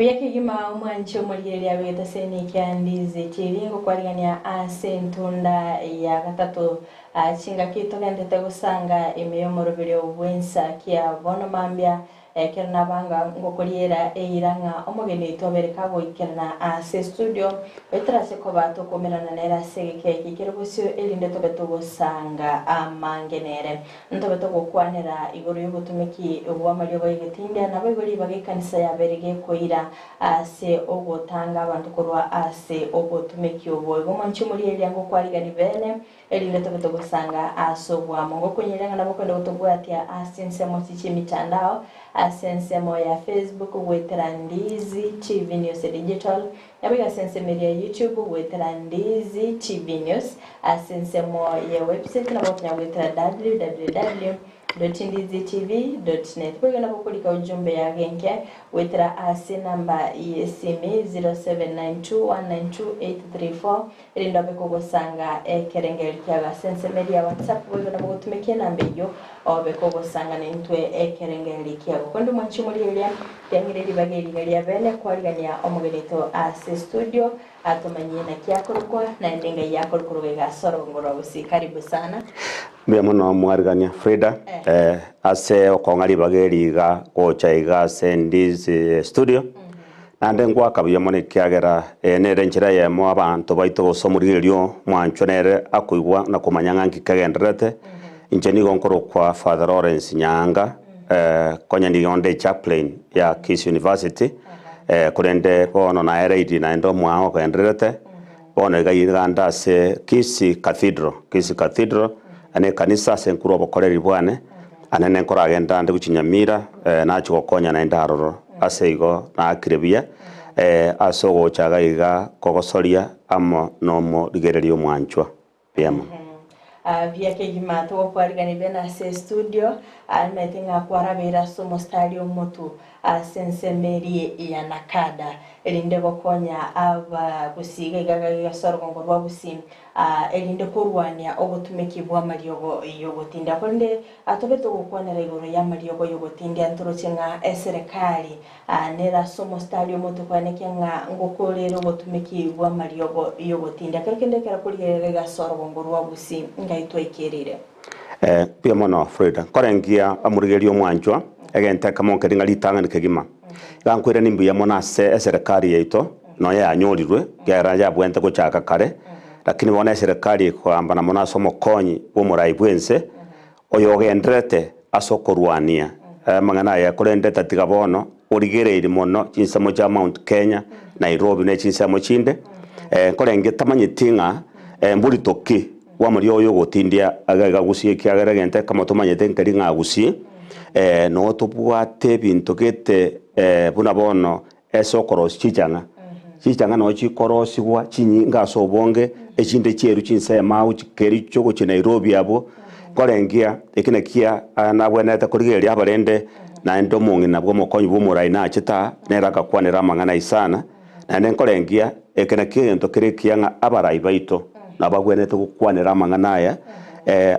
Buya kegima omwanchi omorigereria abegete ase enikia Ndizi TV ngokwarigania ase entunda ya gatato chingaki togendete gosanga ime y'omoroberio bw'ensa kia bono mambia Ekero nabanga ngokoriera eira ng'a omogeni oito abere kagoikerana ase estudio, oitarase koba tokoumerana nere ase egeka eke kere bosio erinde tobe togosanga amange nere. Ntobe togokwanera igoro y'obotomeki bw'amariogo y'egetindia, naboigo ribaga ekanisa yabere gekoira ase ogotanga abanto korwa ase obotomeki obo. Igo mwanche omorieria ngokwarigani bene, Erinde tobe togosanga ase oboamo. Ngokonyeria ng'a nabo okoenda gotobwatia ase ensemo chi chi'emitandao, ase ensemo ya Facebook goetera Ndizi TV News Digital, naboigo ase ensemo eria ya YouTube goetera Ndizi TV News, ase ensemo ya website nabo okonya goetera www. Ndizitv.net. Boigo nabo okorika ujumbe ya genke goetera ase enamba y'esimi 0792192834 erinde obe kogosanga ekerengererio kiago ase ensemo eria ya WhatsApp boigo nabo ogotumeka enamba eyio obe kogosanga naintwe ekerengererio kiago. Korende omwanchi omorigereria tiang'ire ribaga eri iga ria bene kwarigania omogeni oito ase estudio Atomanyie naki akorokwa, naende engai yakorokwa iga ase orogongo rwa gusii. Karibu sana. Mbuya mono mwarigania Frida eh, ase okong'a ribaga eri iga gocha iga ase Ndizi studio naende ngwaka buya mono ekiagera eye nere enchera eyemo abanto baito gose omorigereria omwanchwa nere akoigwa na komanya ng'a nki kegendererete. Inche nigo nkorokwa Father Lawrence Nyaanga eh, konya nigo onde chaplain ya Kisii University Korende bono naereirie naende omwao ogendererete, bono iga iga ande ase Kisii Cathedral, Kisii Cathedral, ane ekanisa ase nkorwa obokoreri bwane, anene nkoragenda ande gochia Nyamira, nachia gokonya naende aroro. Ase igo naakire buya, ase ogocha iga iga kogosoria amo na omorigereria omwanchwa. Mbuya mono. Buya kegima togokwarigania bene ase estudio, nimanyete ng'a kwarabeire ase omostari omotu ase ensemo eria ya Nakada, erinde gokonya abagusii iga iga iga ase orogongo rwa Gusii, erinde korwania obotumeki bw'amariogo y'ogotindia. Korende tobe togokwanera igoro y'amariogo y'ogotindia, ntoroche ng'a eserekari Nere ase omositari omote kwaneke ng'a ngokorere obotumeki bw'amariogo y'ogotindia. Kero kende ekero korigereria iga ase orogongo rwa Gusii, ngai twaikereire. Mbuya mono Frida. Nkorengia omorigereria omwanchwa, egento ekemo nkeri ng'a ritang'ani kegima. Iga nkoirania mbuya mono ase eserekari yaito, nonya yanyorirwe, ekiagera yabwenerete gochaka kare, lakini bono eserekari ekogambana mono ase omokonyi bw'omorai bw'ense, Oyogendererete ase okorwania amang'ana aya, korende tatiga bono origereirie mono chinsemo chia Mount Kenya, Nairobi ne chinsemo chinde, nkorenge tamanyeti ng'a mborito ki bw'amariogo y'ogotindia iga iga gusii ekiagera egento ekemo tomanyete nkeri ng'a gusii noo tobwate ebinto gete buna bono Ase okorosia chichang'a. Chichang'a nao chikorosigwa chinyinge ase obonge, echinde chierwe chinsemo agwo chikerichwe gochia Nairobi abwo, nkorengia eki nakia nabwenerete korigereria abarende, naende omong'ina bwa omokonyi bwa omorai nachete aa, nere agakwanera amang'ana ayio sana, naende nkorengia eke nakio egento kere ekiya ng'a abarai baito nabo babwenerete gokwanera amang'ana aya,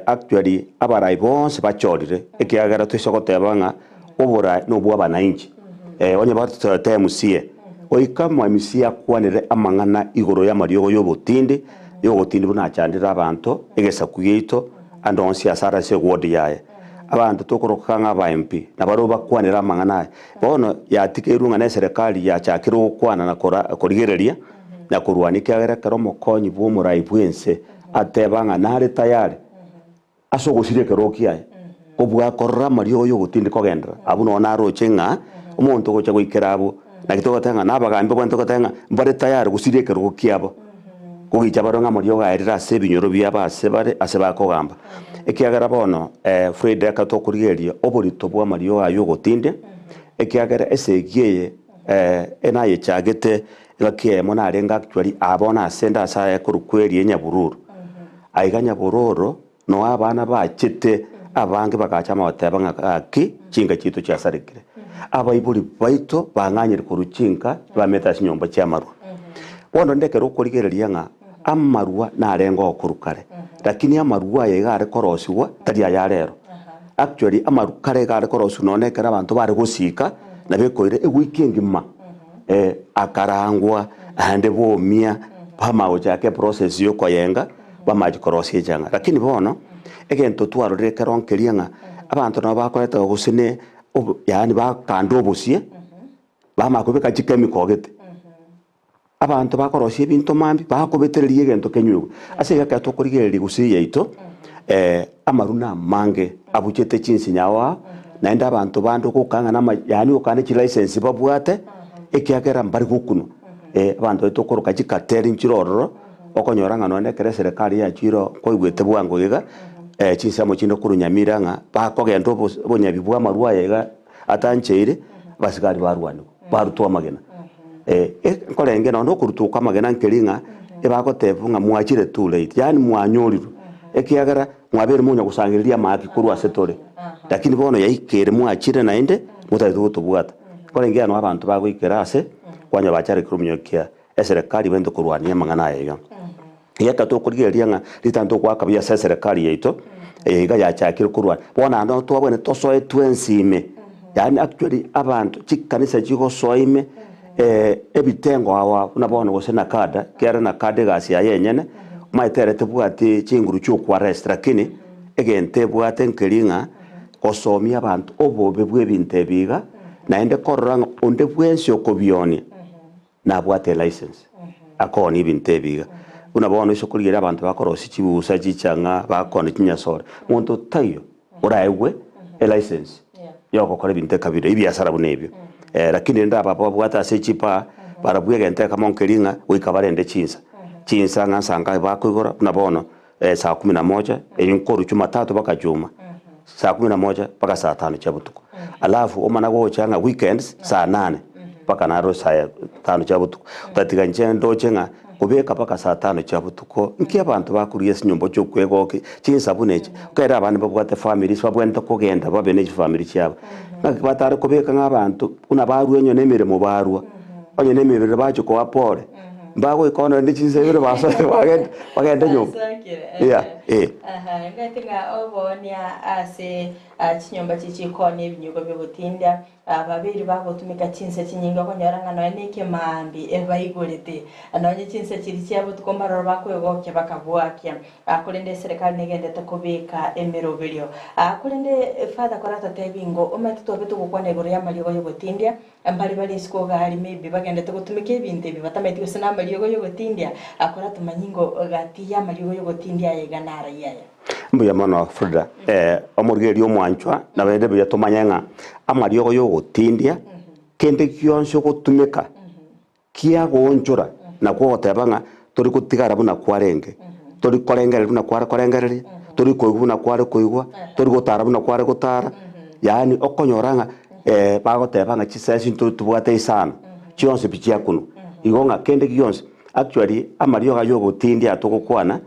actually abarai bonsi bachorire, ekiagera toise goteba ng'a oborai nobwa abanainchi. Onye batotoete MCA, goika mo MCA akwanere amang'ana igoro y'amariogo y'obotindi, y'ogotindi buna achandire abanto, egesaku giaito, ande onsi ase are ase eward yaye. Abanto tokoroka ng'a aba MP, nabarobwo bakwanere amang'ana aya. Bono yatigeirwe ng'a na eserekari yachakire gokwana na kora korigereria na korwania ekiagera ekero omokonyi bw'omorai bw'ense ateba ng'a nare tayari, Ase ogosiria ekerogo kiaye, kobua korora amariogo y'ogotindeka kogenderera, abwo nonye naroche ng'a omonto ogocha goikera abwo, naki togoteba ng'a nabagambi babwenerete goteba ng'a mbare tayari gosiria ekerogo kiabo, kogicha barore ng'a amariogo aerire ase ebinyoro biabo ase bare ase bakogamba. Ekiagera bono Fred ekero tokorigereria oborito bwa amariogo aya y'ogotindia, ekiagera esegi eye enayechagete engaki eyemo narenge actually aa bono ase inde ase aya ekorokwa eria Nyabururu. Aiga Nyabororo noo abana bachete abange bagacha amo goteba ng'a gaki chinka chiaito chiasarekire. Abaibori baito bang'anyire korwa chinka bamete ase chinyomba chi'amarwa. Bono rende ekero okorigereria ng'a amarwa narenge oo korwa kare, lakini amarwa aya iga are korosigwa tari aya rero. Actually amarwa kare iga are korosigwa nonye ekero abanto bare gosika nabo ekoira ewiki engima. Eh, akarangwa, aande bomia, bamanya gochaka eprocess ya okoyenga, bamanya korosia echang'a. Lakini bono, egento twarorire ekero nkeria ng'a, abanto nabo bakoreta gose ne obo yaani bakanda obosie, bamanya kobeka chikemiko gete. Abanto bakorosia ebinto mambia, bakobetereria egento kenywe. Ase igo ekero tokorigereria gusii yaito, amarwa na amange abuchete chinsinyo ao ao, naende abanto bande ogokang'a na ama yaani ogokang'a ne chilicense babwate, ekiagera mbari gokunwa. Abanto baito tokoroka chikateri nchire ororo, okonyora ng'a nonye ekero eserekari yachire oo, nkoigwete bwango iga, chinsemo chinde korwa Nyamira ng'a bakogenda obos obonyabi bwa amarwa aya iga atancheire, abasigari barwanigwa, barutwa amagena. Nkorenge nonya okorutwa okwo amagena nkeri ng'a ebagoteba ng'a mwachire too late, yaani mwanyorirwe, ekiagera mwabeire monya gosangereria amaki korwa ase tore, lakini bono yaikire mwachire naende motagete gotobwata. Nkorenge noo abanto bagoikera ase kwanyora bacharekire omonyokia eserekari bente korwania amang'ana aya iga. Egeka tokorigereria ng'a ritang'ani togoaka buya ase eserekari yaito, eye iga yachakire korwa bono naende nabo twabwenerete tosoe twensi ime, yaani actually abanto chikanisa chigosoa ime ebitengo ao ao buna bono gose NACADA, ekiagera NACADA egasi yaye enyene, omanyete ere tebwati chinguru chia okoarrest lakini egento ebwate nkeri ng'a gosomia abanto obobe bwa ebinto ebi iga, naende korora ng'a onde bwensi okobionia. Nabwate elicense akoonia ebinto ebi iga. Buna bono ase okorigereria abanto bakorosia chibusa, chichang'a, bakoonia chinyasore, monto taiyo oraegwe elicense ya ogokora ebinto ekabira, ebiasara buna ebio. Lakini rende aba babwate ase chipaa, barabwo egento ekemo nkeri ng'a goika barende chinsa, chinsa ng'a nsa ngaye bakoigora buna bono saa kumi na moja, eyio nkorwa jumatatu mpaka juma, saa kumi na moja mpaka saa tano chia botuko. Alafu omana gocha ng'a weekends saa nane mpaka naro saa tano chia botuko. Otatiga inche ndoche ng'a kobeka mpaka saa tano chia botuko, nki abanto bakoria ase chinyomba chia okwegokia, chinsa buna echi, ekero abande babwate families babwenerete kogenda babe ne chifamiri chiabo. Naki batare kobeka ng'a abanto buna barwa onye na emeremo barwa, onye na emebere bachia koa pore. Mbagoika bono rende chinsa ibere basoe bagende bagende nyomba. Basokire, Yeah, ehe. eh. Aha, ngati ng'a oboonia ase ah, chinyomba chie chikoni ebinyugo bi'ogotindia, ababeri bagotumeka chinsa chinyinge okonyora ng'a nonya na ekemaambi ebaigorete, nonye chinsa chiria chia botuko mbaroro bakoegokia bakabwakia. Ah, korende eserekari negendete kobeka emeroberio. Ah, korende Father koratotebi ingo omanyete twabe togokwana igoro y'amariogo y'ogotindia, Mbare bare isiko iga aria maybe bagendete gotumeka ebinto ebi batamaeti gose namariogo yogotindia, akora tomanyi ngo gati y'amariogo yogotindia aya iga narai aya. Mbuya mono Frida. Omorigereria omwanchwa nabaende buya tomanye ng'a amariogo yogotindia kende gionsi ogotumeka Kiagoonchora, nakwo ogoteba ng'a tori gotigara buna kwarenge, tori korengereria buna kware korengereria, tori koigwa buna kware koigwa, tori gotara buna kware gotara, yaani okonyora ng'a bagoteba ng'a chisesi ntoro tobwate isano, chionsi pi chiakunwa. Igo ng'a kende gionsi, actually amariogo aywo ogotindia aya togokwana,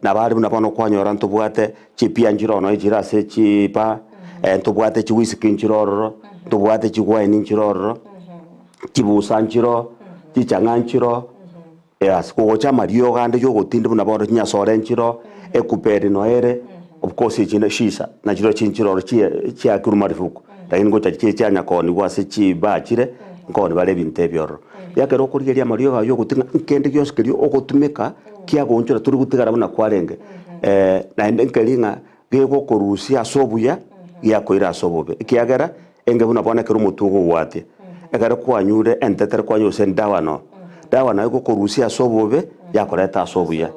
nabo are buna bono kwanyora ntobwate chipia nchire ono echire ase chibar, ntobwate chiwhisky nchire ororo, ntobwate chiwine nchire ororo. Chibusa nchiro, chichang'a nchiro, yes, kogocha amariogo ande y'ogotindi buna bono chinyasore nchiro, ekuperi noyo ere, of course echinde shisha nachirobio chinchire oro chie chiakirwe marufuku, lakini ngocha chire chianya koonigwa ase chibaa chire, nkooni bare ebinto ebi ororo. Ekero okorigereria amariogo aywo ogoting'a nkende gionsi keria ogotumeka kiagoonchora tori gotigara buna kwarenge, naende nkeri ng'a gegokorusia ase obuya giakoira ase obobe, ekiagera Enge buna bono ekero omotwe ogogwatia, ekero kwanyure entetere kwanywa gose endawa noo, dawa nayo egokorusia ase obobe yakoreta ase obuya.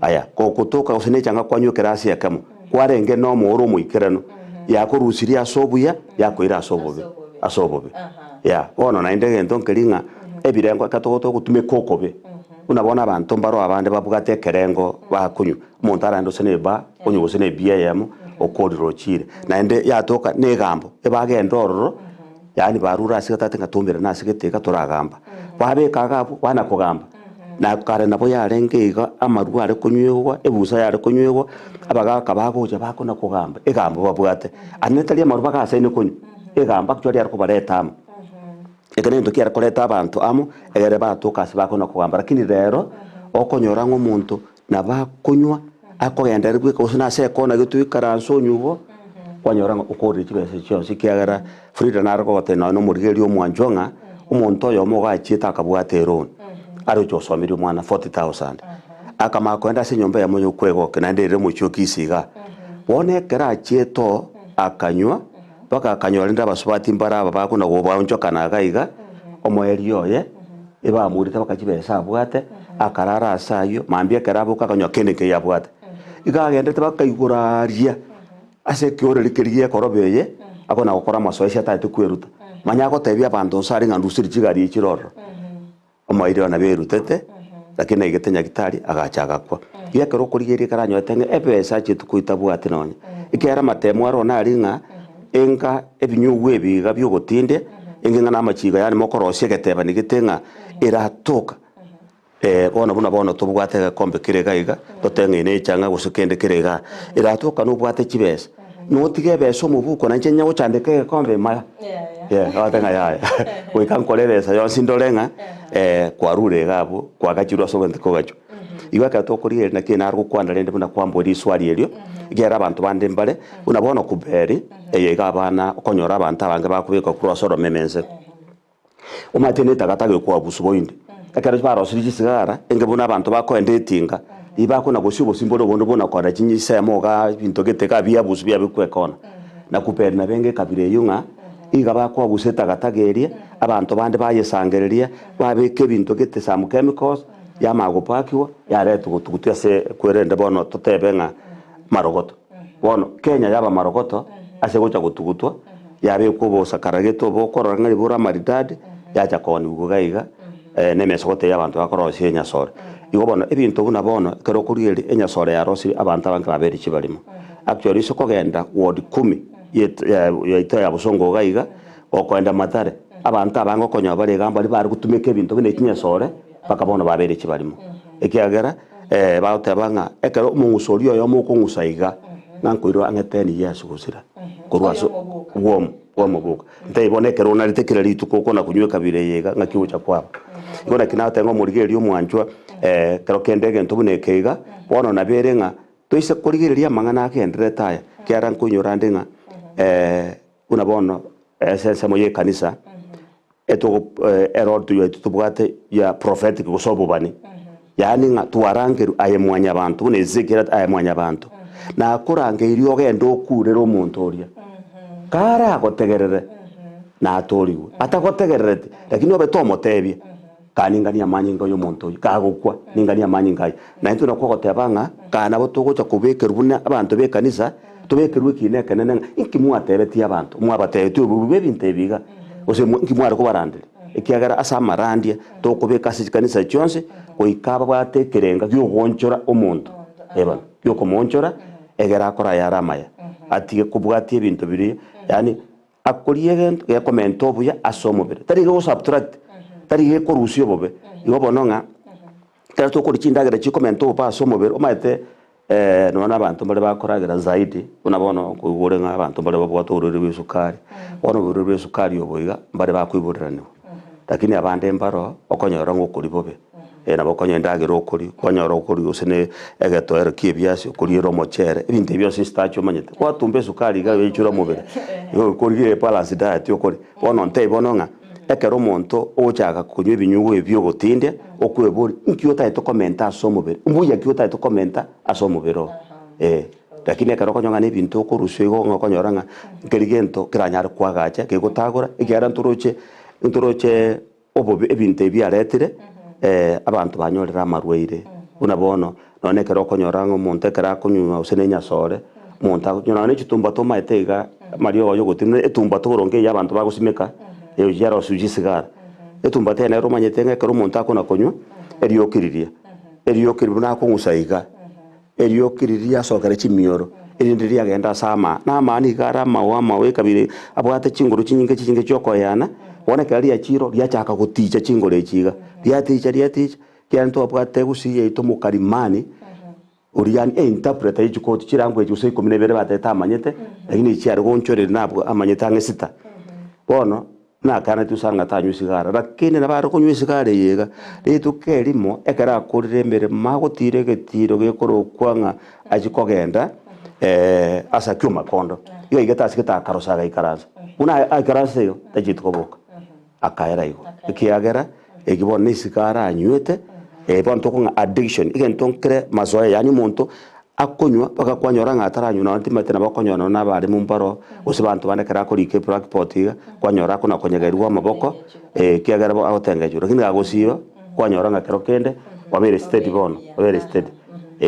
Aya, gogotoka gose ne echanga kwanywa ekerasi ekemo, kwarenge na omooro omoikeranu, yakorusirie ase obuya yakoira ase obobe, ase obobe. Yeah, bono naende egento nkeri ng'a ebirengo ekero togotoka gotumeka okobe, buna bono abanto mbaro abande babwate ekerengo bakonywa. Omonto araende gose neba, onywe gose nebia eyemo, okorire ochire. Naende yatoka negambo, ebagenda ororo, yaani barure ase gatati ng'a toumerane ase gete iga toragamba. Babeka iga abwo, bana kogamba. Na kare nabo yarenge iga, amarwa are konywegwa, ebusa yare konywegwa, abagaka bagocha bakona kogamba, egambo babwate. Ande tari amarwa bagasaine konywa, egambo actually yare kobareta amo. Eke negento kiare koreta abanto amo, egere batoka ase bakona kogamba. Lakini rero, okonyora ng'a omonto Nabo akonywa, akogenda ere bweka gose nase ekona gete oikaranse onywe igo, kwanyora ng'a okorire chibesa chionsi ekiagera Frida nare kogotebia nonya na omorigereria omwanchwa ng'a, Omonto oyomo iga achiete akabwata eloan, aroche osomeria omwana 40,000. Akamanya kogenda ase enyomba eyemo ya okwegokia naende ere omochie o Kisii igaa. Bono ekero achiete oo, akanywa, mpaka akanyora rende abasubati mbare aba bakona gobaonchokana iga iga, omoerio oye, ebamourete mpaka chibesa abwate, akarara ase aywo, mambia ekero aboka akanyora kende nkeiyo abwate. Iga agendete mpaka igoro aria. Ase ekeoreri keria gi'ekoroba eye, akona gokora amasoesi atagete kweruta. Manya agotebia abanto onsi are ng'a nduseri chigari echi chire ororo. Omoerio one berutete, lakini naigete nyagitari agacha agakwa. Igo ekero okorigereria ekero anyorete ng'a ebesa achiete koitabwati nonye. Ekiagera amatemo aro one aria ng'a enga ebinyugwa ebi iga biogotindia, enga ng'a namachigo yaani mokorosia egetebani gete ng'a eratoka. Bono buna bono tobwate egekombe kere iga iga, toteng'aine echang'a gose kende kere igaa. Eratoka nobwate chibesa, notige ebesa omobuko na inche nyanye gochandeka egekombe maya. Yeah, ogoteba ng'a yaya, goika nkore ebesa yonsi ndore ng'a kwarure iga abwo, kwagachirwe ase ogento kogachwa. Igo ekero tokorigereria naki nare gokwana rende buna kwambora riswali erio, ekiagera abanto bande mbare, buna bono kuberi, eye iga abana okonyora abanto abange bakobekwa korwa ase oromeme ense. Omanyete netagataga ekwabusu boinde. Ekero barosirie chisigara, enge buna abanto bakoenda etinga, riria bakona gosia obosie mbore obonde buna korora chinsemo igaa ebinto gete igaa biabusu biabekwa ekona. Na kuperi nabo enge ekabira eywo ng'a, iga bakwabusa etagataga eria, abanto bande bayesangereria, babeka ebinto gete some chemicals, yamanya gopakiwa, yaretwa gotugutwa ase kwerende bono totebe ng'a marogoto. Bono Kenya yaba marogoto ase gocha gotugutwa, yabekwa obosakara gete obo okorora ng'a riboro amaridadi, yacha koonigwa iga iga, na emesogoto eye abanto bakorosia enyasore. Igo bono ebinto buna bono ekero okorigereria enyasore yarosirie abanto abange babeire chibarimo. Actually ase okogenda ward kumi yet yaito ya bosongo iga iga, gokoenda Mathare, abanto abange okonyora bare iga mbaria bare gotumeka ebinto buna echinyasore, mpaka bono babeire chibarimo. Ekiagera. Bagoteba ng'a ekero omong'uso oria oyomo okong'usa iga, ng'a nkoirwa ang'e ten years gosira korwa ase bwomo bwomoboka. Ntaibo bono ekero onarete kera rituko okona konywa ekabira eye iga ng'aki ogocha kwaba. Igo naki nagoteba ng'a omorigereria omwanchwa ekero kende egento buna eke iga, bono nabo ere ng'a toise korigereria amang'ana agendererete aya, ekiagera nkoinyora ande ng'a buna bono ase ensemo ya ekanisa, etogo eroad yaito tobwate ya prophetic gose obobani, yaani ng'a twarangerwe aye mwanyabanto buna Ezekiel ati aye mwanyabanto, nakorangeirie ogende okurere omonto oria, kare agotegerere natorigwe, atagotegerereti lakini obe tomotebia, kaa ninganie amanyinga ya omonto oyio, kagokwa ninganie amanyinga aye. Na intwe nakwo ogoteba ng'a kaa nabo togocha kobekerwa buna abanto b'ekanisa, tobekerwe ekiina ekenene ng'a inki mwatebetie abanto, mwabatebetie obobe bw'ebinto ebi iga, gose inki mware kobaranderia? Ekiagera ase amarandia tokobeka ase chikanisa chionsi, goika ababwate ekerenga gi'ogoonchora omonto, eba, gi'okomoonchora, egere akore ayare amaya, atige kobwatia ebinto biria, yaani akorie egento gekomenta obuya ase omobere, tari gegosubtract, tari gekorusia obobe. Igo bono ng'a, ekero tokoria chindagera chikomenta obobe ase omobere, omanyete nonya na abanto mbare bakoragera zaidi, buna bono nkoigwa ore ng'a abanto mbare babwate oborwaire bwa esukari, bono oborwaire bwa esukari obo iga, mbare bakoiboreraniwa, lakini abande mbaro okonyora ng'a okoria bobe, nabo okonyora endagera okoria, kwanyora okoria gose na egetoero kia ebiasi, okoriera omochere, ebinto ebi bionsi starch omanyete, gwatumba esukari iga yaichora omobere, igo okorigia ebalanced diet okoria. Bono ntebi bono ng'a, ekero omonto ogochaka konywa ebinyugwa ebi biogotindia, okweboria, inki otagete komenta ase omobere, mbuya ki otagete komenta ase omobere oo? Eh, lakini ekero okonyora ng'a na ebinto okorusia igo ng'a okonyora ng'a nkeri gento keranyare koagacha, kegotagora, ekiagera ntoroche ntoroche obobe ebinto ebi biaretire abanto banyorire amarwaire, buna bono nonye ekero okonyora ng'a omonto ekero akonywa gose na enyasore, omonto akonywa nonye na echitumbato omanyete iga amariogo ya ogotinwa etumbato boronge eywo abanto bagosimeka, eyo chiarosiwu chisigara. Etumbato eye nero omanyete ng'a ekero omonto akona konywa, erioki riria, erioki riria buna akong'usa iga. Erioki riria riasokera chimioro, erinde riagenda ase amaa, na amaa nigo are amao amao ekabira abwate chinguru chinyinge chinyinge chi'okoeana, bono ekero riachire riachaka goticha chingoro echi iga, riaticha riaticha, ekiagera ntwabwate gusii yaito mokalimani, oria yaani einterpreter ye chikoti chilanguage gose ikomi na ibere batete amanyete, lakini echi chiare goonchoreria nabwo amanyete ang'e sita. Bono. Nakanetwe sana ng'a tanywa esigara, lakini nabo are konywa esigara eye iga, rituko erimo ekero akorire emeremo agotira egetiro gekorokwa ng'a achie kogenda ase akioma kondo, iga aigete ase gete akarosa agaikaransa. Buna aikaransete igo, tachieti koboka. Akaera igo. Ekiagera eki bono na esigara anywete, bono tokong'a addiction, egento nkere mazoea yaani omonto akonywa mpaka kwanyora ng'a ataranywa nonye timanyete nabo okonyora nonye na abaremu mbaro, gose abanto bande ekero akorika eblackboard iga, kwanyora akona konyegerigwa amaboko, ekiagera bo agotengechwa. Lakini gagosiba, kwanyora ng'a kero kende, kwabeire steady bono, obeire steady.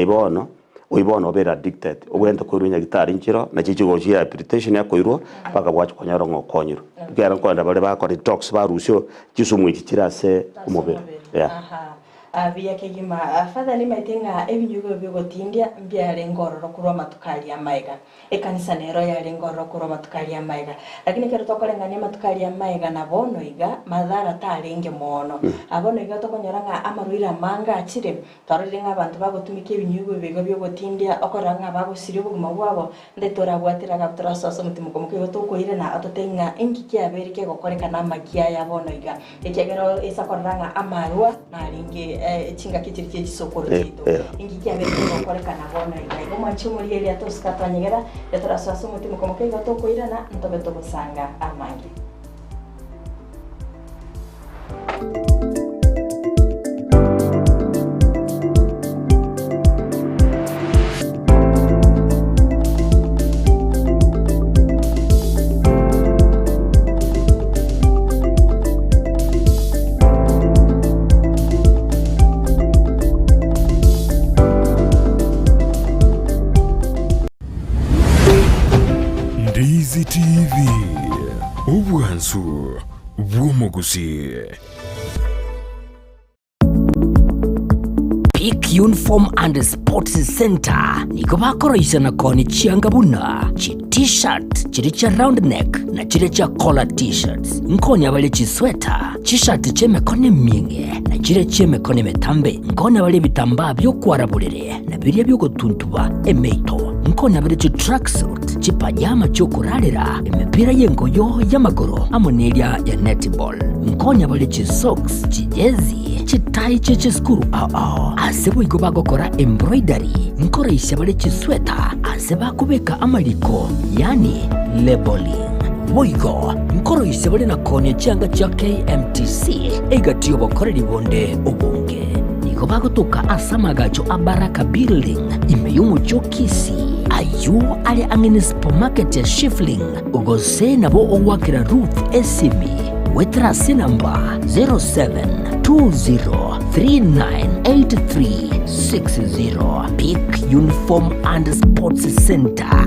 Bono. Oyio bono obeire addicted, obwenerete koirwa nyagitari nchero, nachi chigochi chia rehabilitation akoirwa, mpaka bwachia konyora ng'a okonyirwe. Ekiagera nkorenda baria bakora detox barusia chisumu echi chire ase omobere, yeah. Aha, buya kegima. Father nimaete ng'a ebinyugo ebi biogotindia mbiarenge ororo korwa amatuko aria amaega. Ekanisa nero yarenge ororo korwa amatuko aria amaega. Lakini ekero tokoreng'ania amatuko aria amaega na bono iga, madhara tarenge moono. Bono iga tokonyora ng'a amarwaire amange achire, Twarorire ng'a abanto bagotumeka ebinyugwa ebi igo bi'ogotindia, okorora ng'a bagosiria obogima bwabo, nde torabwatire agabu torasoe ase omotimoko moke igo tokoirana ototebie ng'a inki kiabeire kegokorekana amakia aya bono iga. Ekiagera ase akorora ng'a amarwa narenge chingaki chiria chie chisokoro chiaito. Inki kiabeire kegokorekana bono iga. Igo mwanche omorigereria tosika twanyegera, riria torasoe ase omotimoko moke igo tokoirana, ntobe togosanga amange. Ndizi TV, obwansu bw'omogusii. Peak Uniform and Sports Center nigo bakoroisana koni chianga buna chi t-shirt chiria chia round neck na chiria chia collar t-shirts. Nkonya bare chisweta, chishati chi'emekono emieng'e na chiria chi'emekono emetambe. Nkonya bare ebitambaa bi'okwara borere na biria bi'ogotuntuba emeito. Nkonya bare chitracksuit, chipajama chi'okorarera, emepira y'engoyo y'amagoro amo neria ya netball. Nkonya bare chisocks, chijezi, chitai chie chisukuru ao ao. Ase boigo bagokora embroidery, nkoraisia bare chisweta ase bakobeka amariko, yaani labelling. Boigo nkoroisia bare na koonia chianga chia KMTC egati y'obokoreri bonde obonge. Nigo bagotoka ase amagacho a Baraka Building ime y'omochie o Kisii, ayio are ang'e ne supermarket ya Shifling, gose nabo ogoakera Ruth esimi goetera ase enamba 0720398360. Peak Uniform and Sports Centre.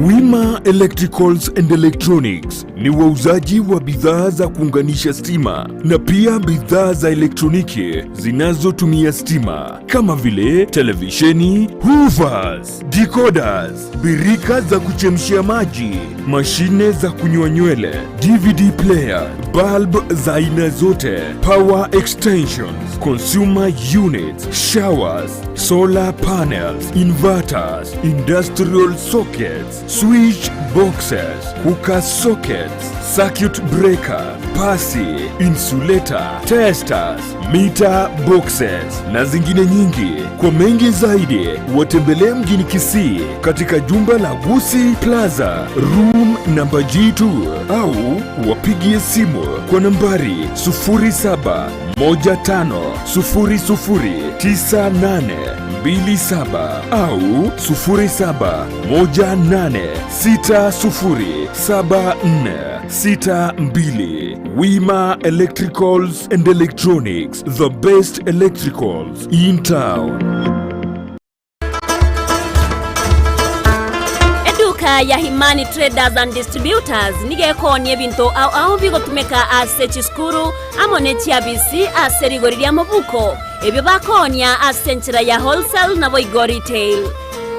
Wima Electricals and Electronics ni wauzaji wa bidhaa za kuunganisha stima na pia bidhaa za elektroniki zinazotumia stima kama vile televisheni, hoovers, decoders, birika za kuchemshia maji, mashine za kunyoa nywele, DVD player, bulb za aina zote, power extensions, consumer units, showers, solar panels, inverters, industrial sockets, switch boxes, cooker sockets, circuit breaker, pasi, insulator, testers, meter boxes na zingine nyingi. Kwa mengi zaidi, watembelee mjini Kisii katika jumba la Gusii Plaza, room namba G2 au wapigie simu kwa nambari 0715009827 au 0718607462. Wima Electricals and Electronics, the best electricals in town. Eduka ya Himani Traders and Distributors nigo ekoonia ebinto ao ao bigotumeka ase chisukuru amo ne chiabisi ase rigori ria mobuko, ebio bakoonia ase enchera ya wholesale naboigo retail.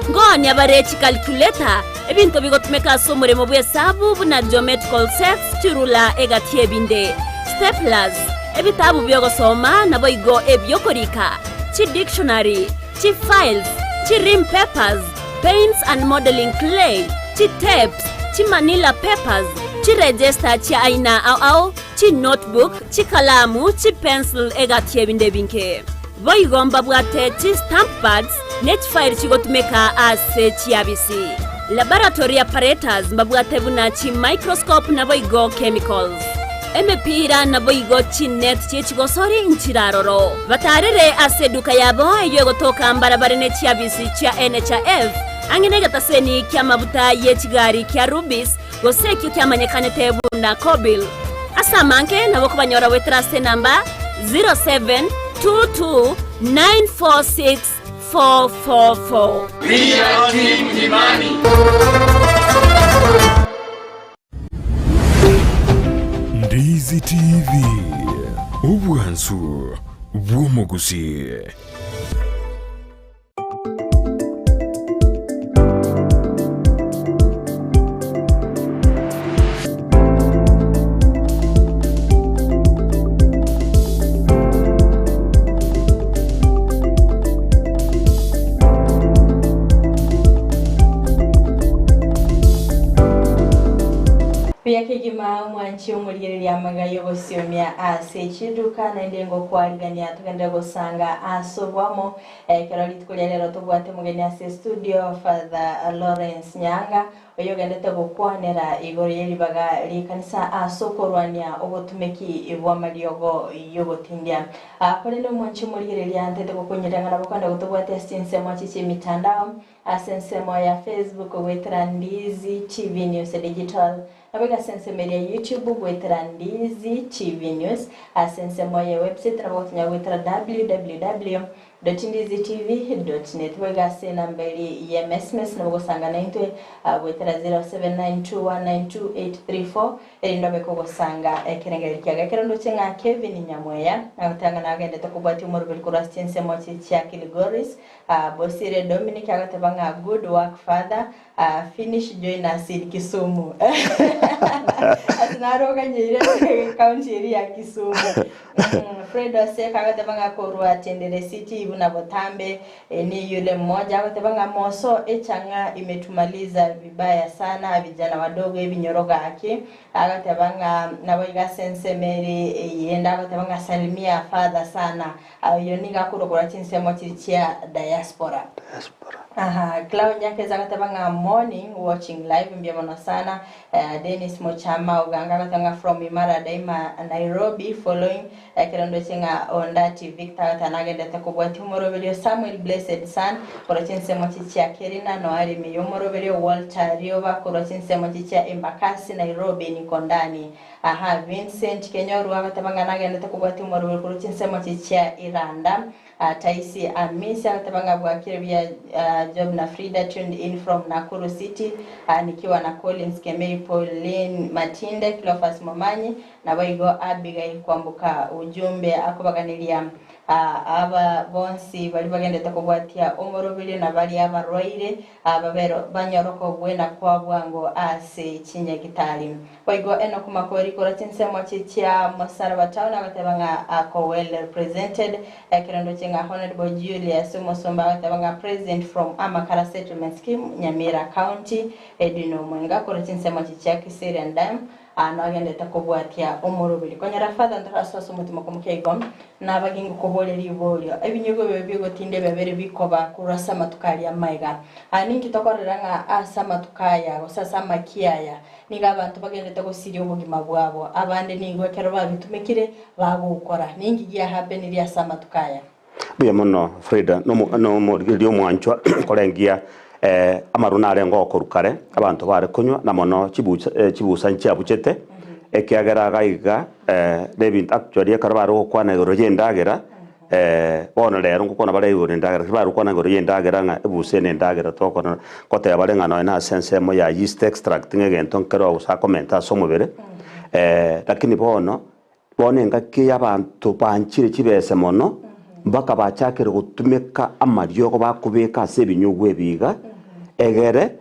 Nkoonia bare chicalculator, ebinto bigotumeka ase omoremo bw'esabu buna geometrical sets, chirula egati y'ebinde, staplers, ebitabu bi'ogosoma naboigo ebi'okorika, chidictionary, chi-files, chi-rim papers, paints and modelling clay, chi-tapes, chi-manila papers, chi-register chia aina ao ao, chi-notebook, chikalamu, chi-pencil egati y'ebinde ebinge. Boigo mbabwate chi-stamp pads ne chifairi chigotumeka ase chiabisi. Laboratory apparatus mbabwate buna chi microscope naboigo chemicals. Emepira naboigo chinet chie chigosori nchiraroro. Batarere ase eduka yabo eyio egotoka mbarabare ne chiabisi chia NHIF ang'e negetaseni ki'amabuta ye chigari kia Rubis gose ekio kiamanyekanete buna Kobil. Ase amange nabo okobanyora goetera ase enamba 0722946444. We are Team Imani. Ndizi TV, obwansu bw'omogusii. Buya kegima omwanchi omorigereria amaga y'ogosiomia ase chiduka naende ngokwarigania togende gosanga ase obwamo Ekero rituko ria rero tobwate omogeni ase estudio, Father Lawrence Nyaanga, oyogendete gokwanera igoro ye ribaga ri'ekanisa ase okorwania obotumeki bw'amariogo y'ogotindia. Korende omwanchi omorigereria ntete gokonyerera ng'a nabo kwenda gotobwatia ase chinsemo echi chi'emitandao, ase ensemo ya Facebook goetera Ndizi TV News Digital, Naboigo ase ensemo eria YouTube goetera Ndizi TV News, ase ensemo ye website nabo gotonya goetera www dot ndizi tv dot net. Boigo ase enamba eria ye msms nabo gosanga naintwe goetera 0792192834 erinde obe kogosanga ekerengererio kiago. Ekero ndoche ng'a Kevin Nyamweya agoteba ng'a nagendete kobwatia omoroberi korwa ase chinsemo chia Kilgoris, Bosire Dominic agoteba ng'a good work father, Aa finish join us in Kisumu. Ase naroganyeire county eria ya Kisumu. Fred Oseka agoteba ng'a korwa Tendere City buna botambe eh, ni yule mmoja agoteba ng'a moso echang'a imetumaliza vibaya sana vijana wadogo ebinyoro gaki agoteba ng'a nabo iga ase ensemo eri eyende agoteba ng'a salimia father sana Ayio nigo akorokora chinsemo chiria chia diaspora. Diaspora. Aha, Clau Nyakeza agateba ng'a morning watching live mbuya mono sana. Eh, Dennis Mochama Oganga agateba ng'a from Imara Daima Nairobi following ekero ndoche ng'a Ondati Victor agateba nagendete kobwatia omoroberio Samuel Blessed Son korwa chinsemo chiria chia Kerina Noari ime y'omoroberio Walter Rioba korwa chinsemo chiria chia Embakasi Nairobi niko ndani. Aha, Vincent Kenyorwa agateba ng'a nagendete kobwatia omorweri korwa chinsemo chiria chia Iranda. Taisi Amisi agateba ng'a bwakire buya Job na Frida tuned in from Nakuru City nikiwa na Collins Kemei, Pauline Matinde, Cleophas Momanyi naboigo Abigail Kwamboka ujumbe akobaganeria aba bonsi baria bagendete kobwatia omoroberio na baria abarwaire babere banyore okogwena kwa bwango ase chinyagitari. Boigo Enock Makori korwa chinsemo chi chia Mosaraba Town agateba ng'a ako well represented, ekero ndoche ng'a Honourable Julius Omosomba agateba ng'a President from Amakara Settlement Scheme, Nyamira County, Edwin Omwenga korwa chinsemo chi chia Kiserian Dam aa nogendete kobwatia omoroberi. Konyora Father ntorasoa ase omotima komokia igo nabagingo koboria riborio ebinyugwa ebibe bigotinda ebiabere bikoba korwa ase amatuko aria amaiga. Aa ninki tokorora ng'a ase amatuko aya gose ase amakia aya Nigo abanto bagenderete gosiria obogima bwabo, abande nigo ekero babitumekire bagokora. Ninki giahapenirie ase amatuko aya? Mbuya mono Frida, nomorigereria omwanchwa korengia amarwa narenge okorwa kare abanto bare konywa na mono chibusa nchiabuchete ekiagera iga iga nebinto actually ekero bare gokwana igoro y'endagera Bono rero ngokwana bare igoro y'endagera, lakini bare gokwana igoro y'endagera ng'a ebusa eye nendagera tokona goteba bare ng'a nonya ase ensemo ya yeast extract ng'a egento nkero gose akomenta ase omobere, lakini bono, bono engaki eye abanto banchire chibese mono, mpaka bachakire gotumeka amariogo bakobeka ase ebinyugwa ebi iga, egere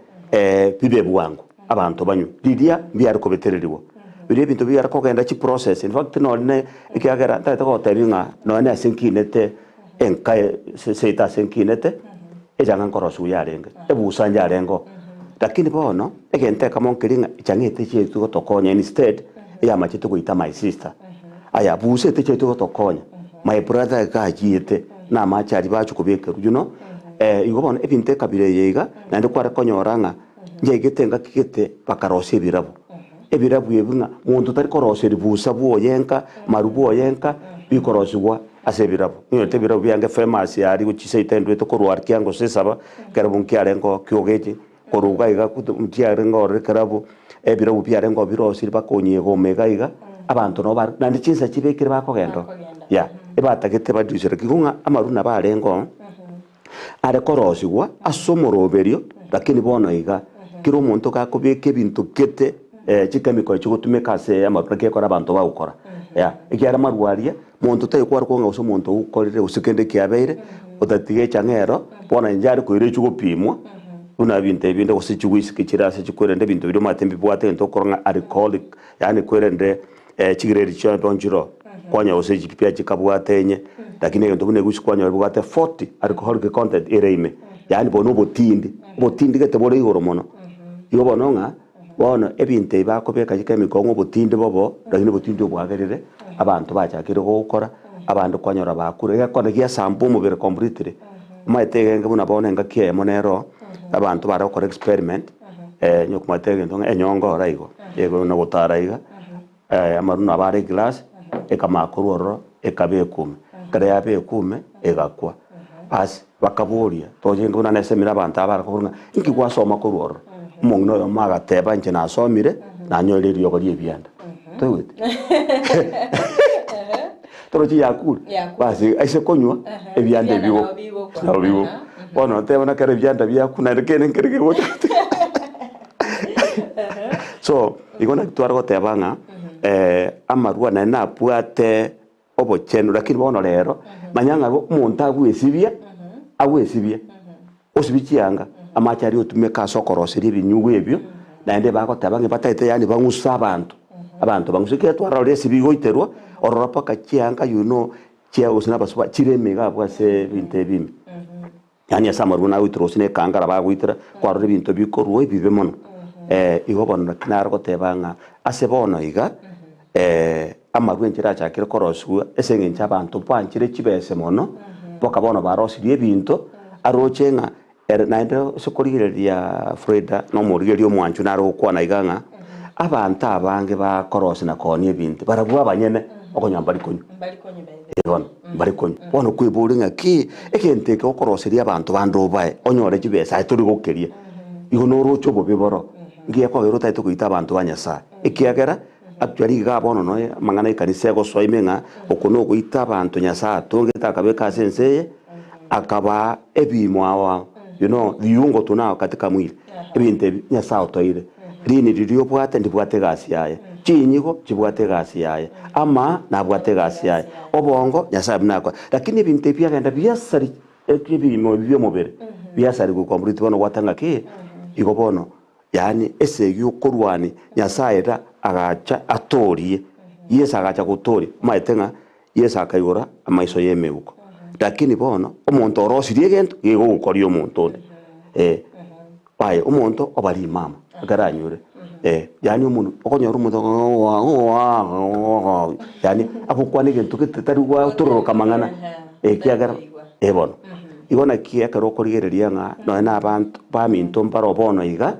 bibe bwango abanto banywe. Riria mbiare kobetererigwa. Biria ebinto biare kogenda chiprocess, in fact nonye ne ekiagera ntagete gotebia ng'a nonye na ase nkinete enka seito ase nkinete, echang'a nkorosiwa yarenge, ebusa yarenge oo. Lakini bono, egento ekemo nkeria ng'a echang'a eye techieti gotokonya instead, eyamachete goita my sister. Aya busa etechieti gotokonya, my brother iga achiete na amache aria bachia kobekerwa you know, igo bono ebinto ekabira eye iga, naende kware konyora ng'a. Nyaigete engaki gete bakarosia ebirabu. Ebirabu ebi ng'a monto tari koroseria busa bwoye nka, maru bwoye nka, bikorosigwa ase ebirabu. Onyore ebirabu biange famous aria gochia seito endwete korwa aria kiango gose esaba, ekerabu nkiarenge kiogechi, korwa iga iga nkiarenge ororo ekerabu, ebirabu biarenge oo birosirie mpaka onyega ime iga iga, abanto nabo bare naende chinsa chibekire bakogenda oo, yeah, ebatagete baducere igo ng'a amarwa nabo arenge oo. Are korosigwa ase omoroberio, lakini bono iga, kera omonto gakobeka ebinto gete chikemiko echi chigotumeka ase amarwa naki ekora abanto bagokora. Yeah, ekiagera amarwa aria, monto tari kware kong'a gose omonto okorire gose kende kiabeire, otatiga echang'a ero, bono inche are koira echio gopimwa, buna ebinto ebi binde gose chigwisiki chire ase chikwerende ebinto biria omanyete mbibwate egento okorora ng'a alcoholic, yaani kwerende Chigrade chiaye nchiro kwanyora gose chipia chikabwate enye, lakini egento buna egusi kwanyora ebwate 40 alcoholic content ere ime, yaani bono obotindi, obotindi gete bore igoro mono. Igo bono ng'a, bono ebinto ebi bakobeka chikemiko ng'a obotindi bobo, lakini obotindi obwagerire, abanto bachakire gokora, abande kwanyora bakure, egekone giasamba omobere completely. Omanyete egenge buna bono engaki eyemo nero, abanto bare gokora experiment, onye komanyete egento ng'a enyongo ora igo, ego buna gotara iga. Amarwa nabo are eglass, ekamanya korwa ororo ekaba ekume. Ekero yaba ekume, egakwa. Basi bakaboria, toche buna nesemire abanto aba barakobora ng'a inki gwasoma korwa ororo? Omong'ina oyomo agateba inche nasomire, nanyorire eriogo ria ebianda. Toigwete? Torochi yakure? Yakure. Basi aise konywa, ebianda Ebianda ebi nabo bigokwa. nabo bigokwa. Bono oteba buna ekero ebianda biakwa naende kende nkere kegocha. So, igo naki tware goteba ng'a amarwa naende nabwate obochenu lakini bono rero, manya ng'a omonto agwesibia, agwesibia, osibie chianga, amache aria otumeka ase okoroseria ebinyugwa ebio, naende bagoteba ng'a batagete yaani bang'use abanto, abanto bang'use ekero twarorire esibi igoiterwa, ororo mpaka chianga you know, chia gose na abasuba chire ime iga abwo ase ebinto ebi ime. Yaani ase amarwa nagoitera gose na ekangara bagoitera, kwarora ebinto bikorwa ebibe mono. Igo bono naki nare goteba ng'a ase bono iga, amarwa enchera achakire korosigwa ase eng'encho abanto banchire chibese mono, mpaka bono barosirie ebinto, aroche ng'a ere naende ase korigereria Freda na omorigereria omwancho nare gokwana iga ng'a, abanto abange bakorosia na koonia ebinto, barabwo abanyene okonyora mbari konywa. Eh bono, mbare konywa. Bono kweboria ng'a ki, egento eke okoroseria abanto bande obae, onyore chibesa aye tori gokeria. Igo noroche obobe boro, ngiya kwagera otagete goita abanto ba Nyasaye. Ekiagera, actually igaa bono noe amang'ana y'ekanisa egosoa ime ng'a, oko nogoita abanto Nyasaye atongete akabeka ase ense eye, akabaa ebiimo ao ao, you know, viungo tunao katika mwili, ebinto ebi Nyasaye otoire. Riini riria obwate ndibwate egasi yaye, chinyigo chibwate egasi yaye, amaa nabwate egasi yaye, obongo Nyasaye buna akora. Lakini ebinto ebi biagenda biasari ebiimo ebi bi'omobere biasarigwe complete bono gwata ng'aki igo bono yaani esegi okorwania Nyasaye ira agacha atoorie, Yeso agacha gotoria, omanyete ng'a Yeso akaigora amaiso y'emeuko. Lakini bono omonto orosirie egento gegogokoria omonto onde eh. Aye omonto oba rimama ekero anyure eh, yaani omonwe okonyora omonto yaani agokwana egento gete tari gwatororoka amang'ana ekiagera eh bono. Igo naki ekero okorigereria ng'a nonye na abanto baminto mbaro bono iga,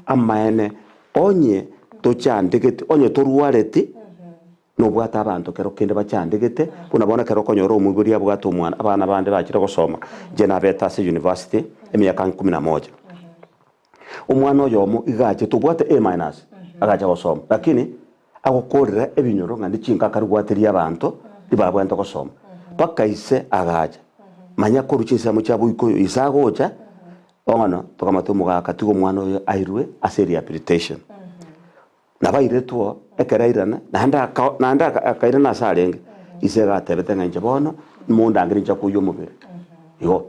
amaene onye tochandegeti onye torwareti. Nobwate abanto kero kende bachandegete, buna bono ekero okonyora omoibori abwate omwana, abana bande bachire gosoma, inche nabete ase university emiaka ikomi na moja. Omwana oyomo iga achete obwate A minus, agacha gosoma, lakini agokorera ebinyoro ng'a ne chinkaka rigwateria abanto ribabwenerete gosoma. Mpaka ise agacha, manya korwa chinsemo chia boikoyo ise agocha, bono tokamata omogaka tiga omwana oyo airwe ase rehabilitation. Nabairetwe ekero airana, naende aka naende aka akairana ase arenge, ise iga atebete ng'a inche bono nimondangere inche koyia omobere. Igo,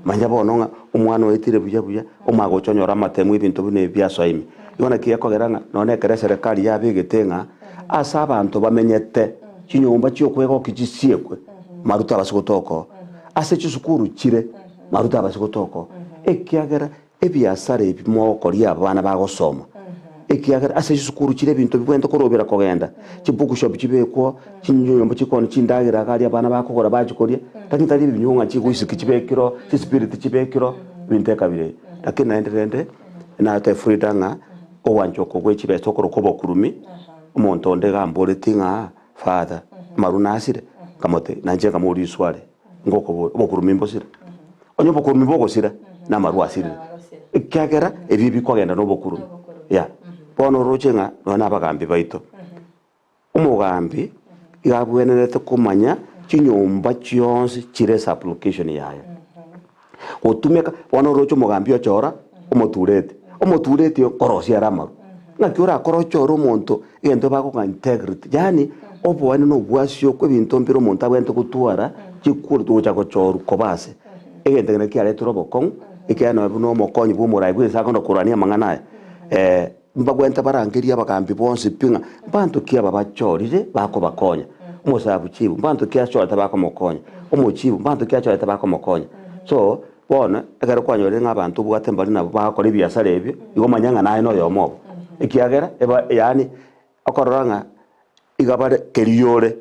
manya bono ng'a omwana oetire buya buya, omanye gocha onyore amatemu ebinto buna ebi biasoa ime. Igo naki gekogera ng'a nonye ekero eserekari yabegete ng'a ase abanto bamenyete, chinyomba chiokwegokia chisiekwe, maruto abase gotoka oo, ase chisukuru chire, maruto abase gotoka oo, ekiagera Ebiasara ebi mogokoria abana bagosoma, ekiagera ase chisukuru chire ebinto bibwenerete korobera kogenda, chibookshop chibekwo, chinyomba chikoni chindagera iga aria abana bakogora bachia koria, lakini tari ebinywa ng'a chiwisky chibekirwe, chispirit chibekirwe, ebinto ekabira ebi. Lakini naende rende, Natoe Frida ng'a ogwancha oko gwe chibesa okorokwa obokurumi, omonto onde iga amboretie ng'a father, amarwa nasire, nkamotebia nainche nkamoboria riswari, ngokoboria obokurumi mbosire? Onye obokurumi bogosira, na amarwa asirire, ekiagera ebi bikogenda na obokurumi, yeah. Bono oroche ng'a nonya na abagambi baito, Omogambi iga abwenerete komanya chinyomba chionsi chire esublocation yaye. Gotumeka, bono oroche omogambi ochora omotureti, omotureti oyo nkorosia are amaru. Ng'aki orakore ochore omonto egento bagoka integrity, yaani oboene na obwasio okwo ebinto mbire omonto abwenerete gotwara chikura gocha gochorwa koba ase. Egento eke nakio kiaretire obokong'u, ekiagera nonya buna omokonyi bwa omorai bwensi akona korwania amang'ana aya. Mbagwente barangerie abagambi bonsi pi ng'a mbanto ki aba bachorire bakobakonya. Omosabu chibu, mbanto ki achorete bakomokonya. Omochibu, mbanto ki achorete bakomokonya. So, bono, ekero kwanyorire ng'a abanto obwate mbari nabo bagokora ebiasara ebio, igo manya ng'a naye noyomo obo. Ekiagera, eba yaani, okorora ng'a iga bare keria ore,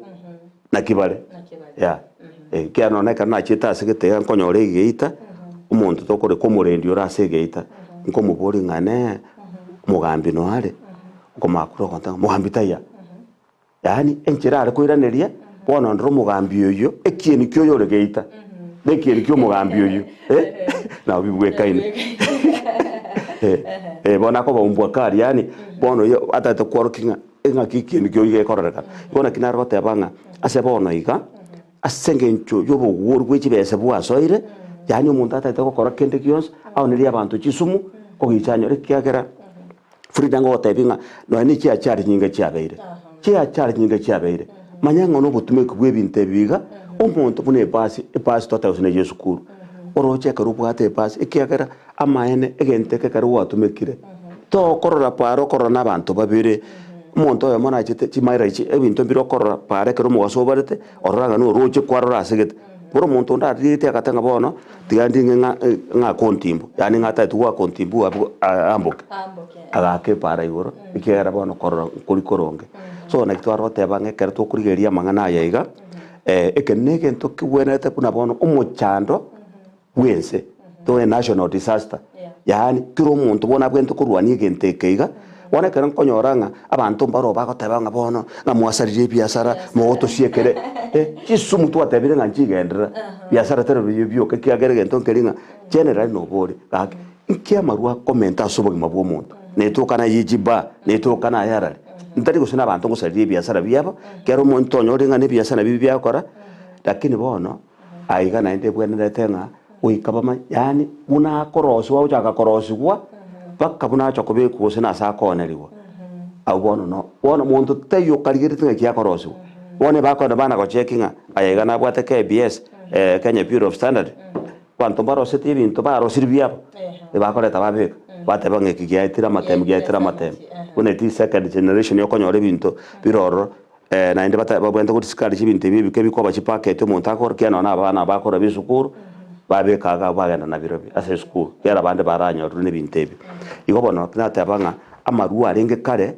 naki bare. Yeah. Ekiagera nonye ekero nachiete ase gete iga nkonyora egeita, omonto tokoreka omorendi ore ase egeita, nkomoboria ng'a nee, omogambi noyo are, okomanya korwa ogontebia ng'a mogambi taiyo. Yaani enchera are koiraneria, bono ndore omogambi oyio, ekieni kia oyore geita, na ekieni kia omogambi oyio, eh, nabo bibwekaine. Eh, bono akobaumbwa kari yaani, bono oyio atagete kworokia ng'a Engaki ekieni kioyio gekororekana. Igo naki nare goteba ng'a ase bono iga, ase engencho y'obogworu bwe chibesa bwasoire, yaani omonto atagete gokora kende gionsi, aonerie abanto chisumu, kogicha anyore ekiagera Frida ngogotebia ng'a nonya ne chiachari chinyinge chiabeire, chiachari chinyinge chiabeire, manya ng'a nobotumeki bwa ebinto ebi iga, omonto buna ebasi, ebasi toteba gose neye esukuru, oroche ekero obwate ebasi ekiagera Amaene, egento eke ekero gwatumekire, tokorora paara okorora nabanto babere, omonto oyomo nachete chimaira echi, ebinto mbire okorora paara ekero omogaso obarete, orora ng'a noroche kwarora ase gete. Bono omonto onde ariete agateba ng'a bono, tiga nding'e ng'a ng'ake ontimbu, yaani ng'a atagete goaka ontimbu abwo aamboke, agaaka epaara igoro, ekiagera bono korora nkori koronge. So naki tware goteba ng'a ekero tokorigereria amang'ana aya iga, eke na egento kegwenerete buna bono omochando. bw'ense, to a national disaster, yaani kera omonto bono abwenerete korwania egento eke iga, bono ekero nkonyora ng'a abanto mbaroo bagoteba ng'a bono ng'a mwasarire ebiasara, mogotosiekere, eh, chisumu twatebire ng'a nchigenderera, biasara tari biria bioka ekiagera egento nkeri ng'a generally nobore gaki, nki amarwa akomenta ase obogima bwa omonto? Netoka naye chibar, netoka naye arari, ntari gose na abanto ngosaria ebiasara biabo, kera omonto onyore ng'a na ebiasara bibi biagokora, lakini bono. Aiga naende ebwenerete ng'a goika bamanye, yaani buna akorosigwa agochaka korosigwa, mpaka buna agocha kobekwa gose nase akoonerigwa. Abwo bono no, bono monto taiyo okarigereti ng'aki akorosigwa. Bono ebakogenda bana gocheki ng'a aya iga nabwate KBS, Kenya Bureau of Standard, abanto mbaroseti ebinto barosirie biabo, ebakoreta babeka, bateba ng'a eki giaetire amatemu giaetire amatemu. Buna eti second generation okonyora ebinto bire ororo. Naende babwenerete gotisikari chibinto ebi ebike bikoba chipaketi omonto akore, ekiagera nonya na abana bakora b'esukuru, babeka iga bagenda nabirobio ase esukuru, ekiagera abande baranyorerwe na ebinto ebi. Igo bono nateba ng'a amarwa arenge kare,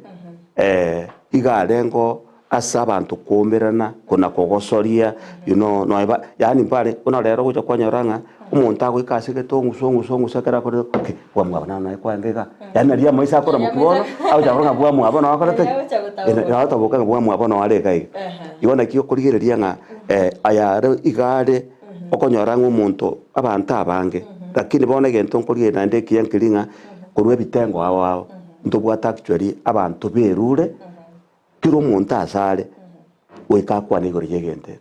iga arengeo ase abanto koumerana, kona kogosoria, you know, nonya ba yaani mbare buna rero ogocha kwanyora ng'a omonto agoika ase egete ong'usa ong'usa ong'usa ekero akorire okay, bwamwabo naro naye kwaenga igaa. Yaani naria amaiso akoramokia bono, agocha korora ng'a bwamwabo noo akorete ki? Agotaboka ng'a bwamwabo noo are iga iga. Igo naki okorigereria ng'a aya are iga are, okonyora ng'a omonto abanto abange, lakini bono egento nkorigereria naende ekiya nkeri ng'a, korwa ebitengo ao ao, ntobwate actually abanto berure. Kera omonto asare goika akwane igoro y'egento eke.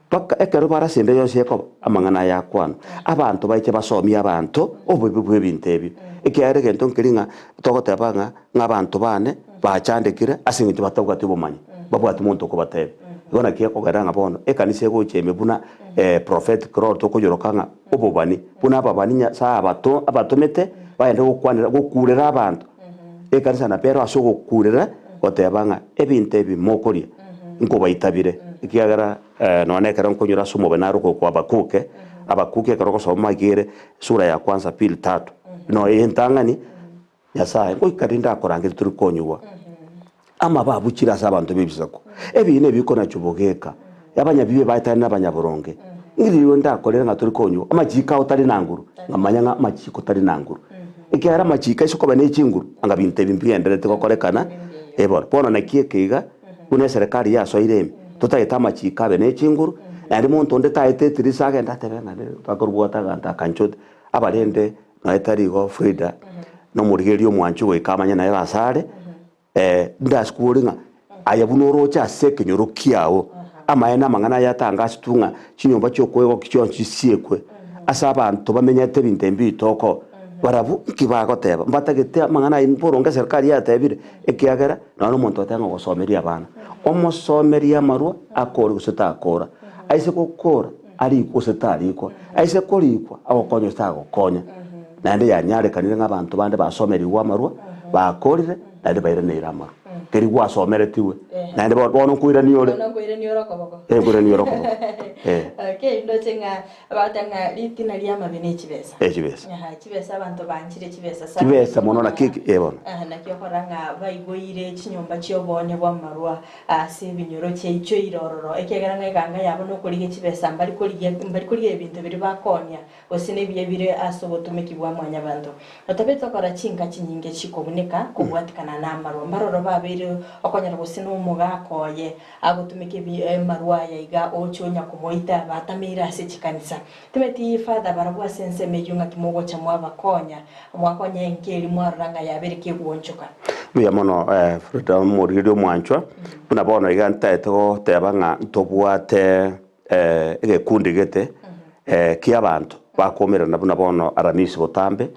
Mpaka ekero barasa ende yonsi ekoba, amang'ana aya akwanwa. Abanto baiche basomie abanto obobe bw'ebinto ebio. Ekiagera egento nkeri ng'a togoteba ng'a ng'a abanto bane bachandekire ase eng'encho batabwati obomanyi, babwati monto okobatebia. Igo naki ekogera ng'a bono ekanisa egocha ime buna prophetic role tokoyoroka ng'a obobani, buna ababani Nyasaye abato abatomete bagende gokwanera gokurera abanto. Ekanisa na pero ase ogokurera goteba ng'a ebinto ebi mokoria nkobaitabire, ekiagera nonya nekero nkonyora ase omobe naro okwa Habakuke, Habakuki ekero ogosoma iga ere sura ya kwanza pili tatu, noyo entang'ani, Nyasaye ngoika rinde akorangerie tori konyigwa. Amabe abuchire ase abanto b'ebisaku, ebiina ebi bikonacha obogeka, abanyabibe baetane nabanyaboronge. Inki rirorio ndakorere ng'a tori konywa amachiko ao tari na nguru? Nkamanya ng'a amachiko tari na nguru. Ekiagera amachiko ase okoba ne chinguru, anga binto ebi mbigendererete gokorekana, eh bono. Bono naki eke iga, buna eserekari yasoire ime, totagete amachiko abe ne chinguru, naende monto onde taete etirisa agende atebe ng'a nere bakorobwata aganto aka inche abarende nonya tari igo Frida, na omorigereria omwanchi goika amanye naye ase are. Ndasikuore ng'a aye buna oroche ase ekenyoro kiao, amaene amang'ana aya atangasetwe ng'a chinyomba chi'okoegokia chionsi chisiekwe, ase abanto bamenyete ebinto ebi bitoko, barabwo nki bagoteba? Mbatagete amang'ana ayio boronge eserikari yatebire, ekiagera nonya na omonto oteba ng'a ogosomeria abana, omosomerie amarwa akore gose takora, aise gokora arikwe gose tarikwa, aise korikwa agokonya gose tagokonya. Naende yanyarekanire ng'a abanto bande basomerigwe amarwa, bakorire, naende bairaneire amarwa. Keri gwasomeretigwe, naende bo- bono nkoirania ore. Bono nkoirania ore okoboko. Eh, nkoirania ore okoboko. Eh. Okay, ndoche ng'a bagoteba ng'a ritina ri'amabe ne chibesa. Eh, chibesa. Aha, chibesa abanto banchire chibesa sana. Chibesa mono naki eki- eh bono. Aha, naki okora ng'a baigoire chinyomba chi'oboonia bw'amarwa ase ebinyoro chiaichoire ororo, ekiagera ng'a eganga yabo nokorigia chibesa mbari korigia mbari korigia ebinto biria bakoonia, gose nebiya bire ase obotomeki bwa mwanyabanto. Otabe tokora chinka chinyinge chikobuneka kobwatikana namarwa. Mbaroro babeire okonyora gose nomogaka oye agotumeka ebi amarwa aya iga oche onya komoita batameire ase chikanisa. Timeti Father barabwo ase ensemo eyio ng'aki mogocha mwabakonya, mwakonya enka eria mwarora ng'a yabeire kegoonchoka. Mbuya mono Frida omorigereria omwanchwa, buna bono iga ntaete goteba ng'a ntobwate egekundi gete ki'abanto bakoumerana buna bono Aramisi botambe,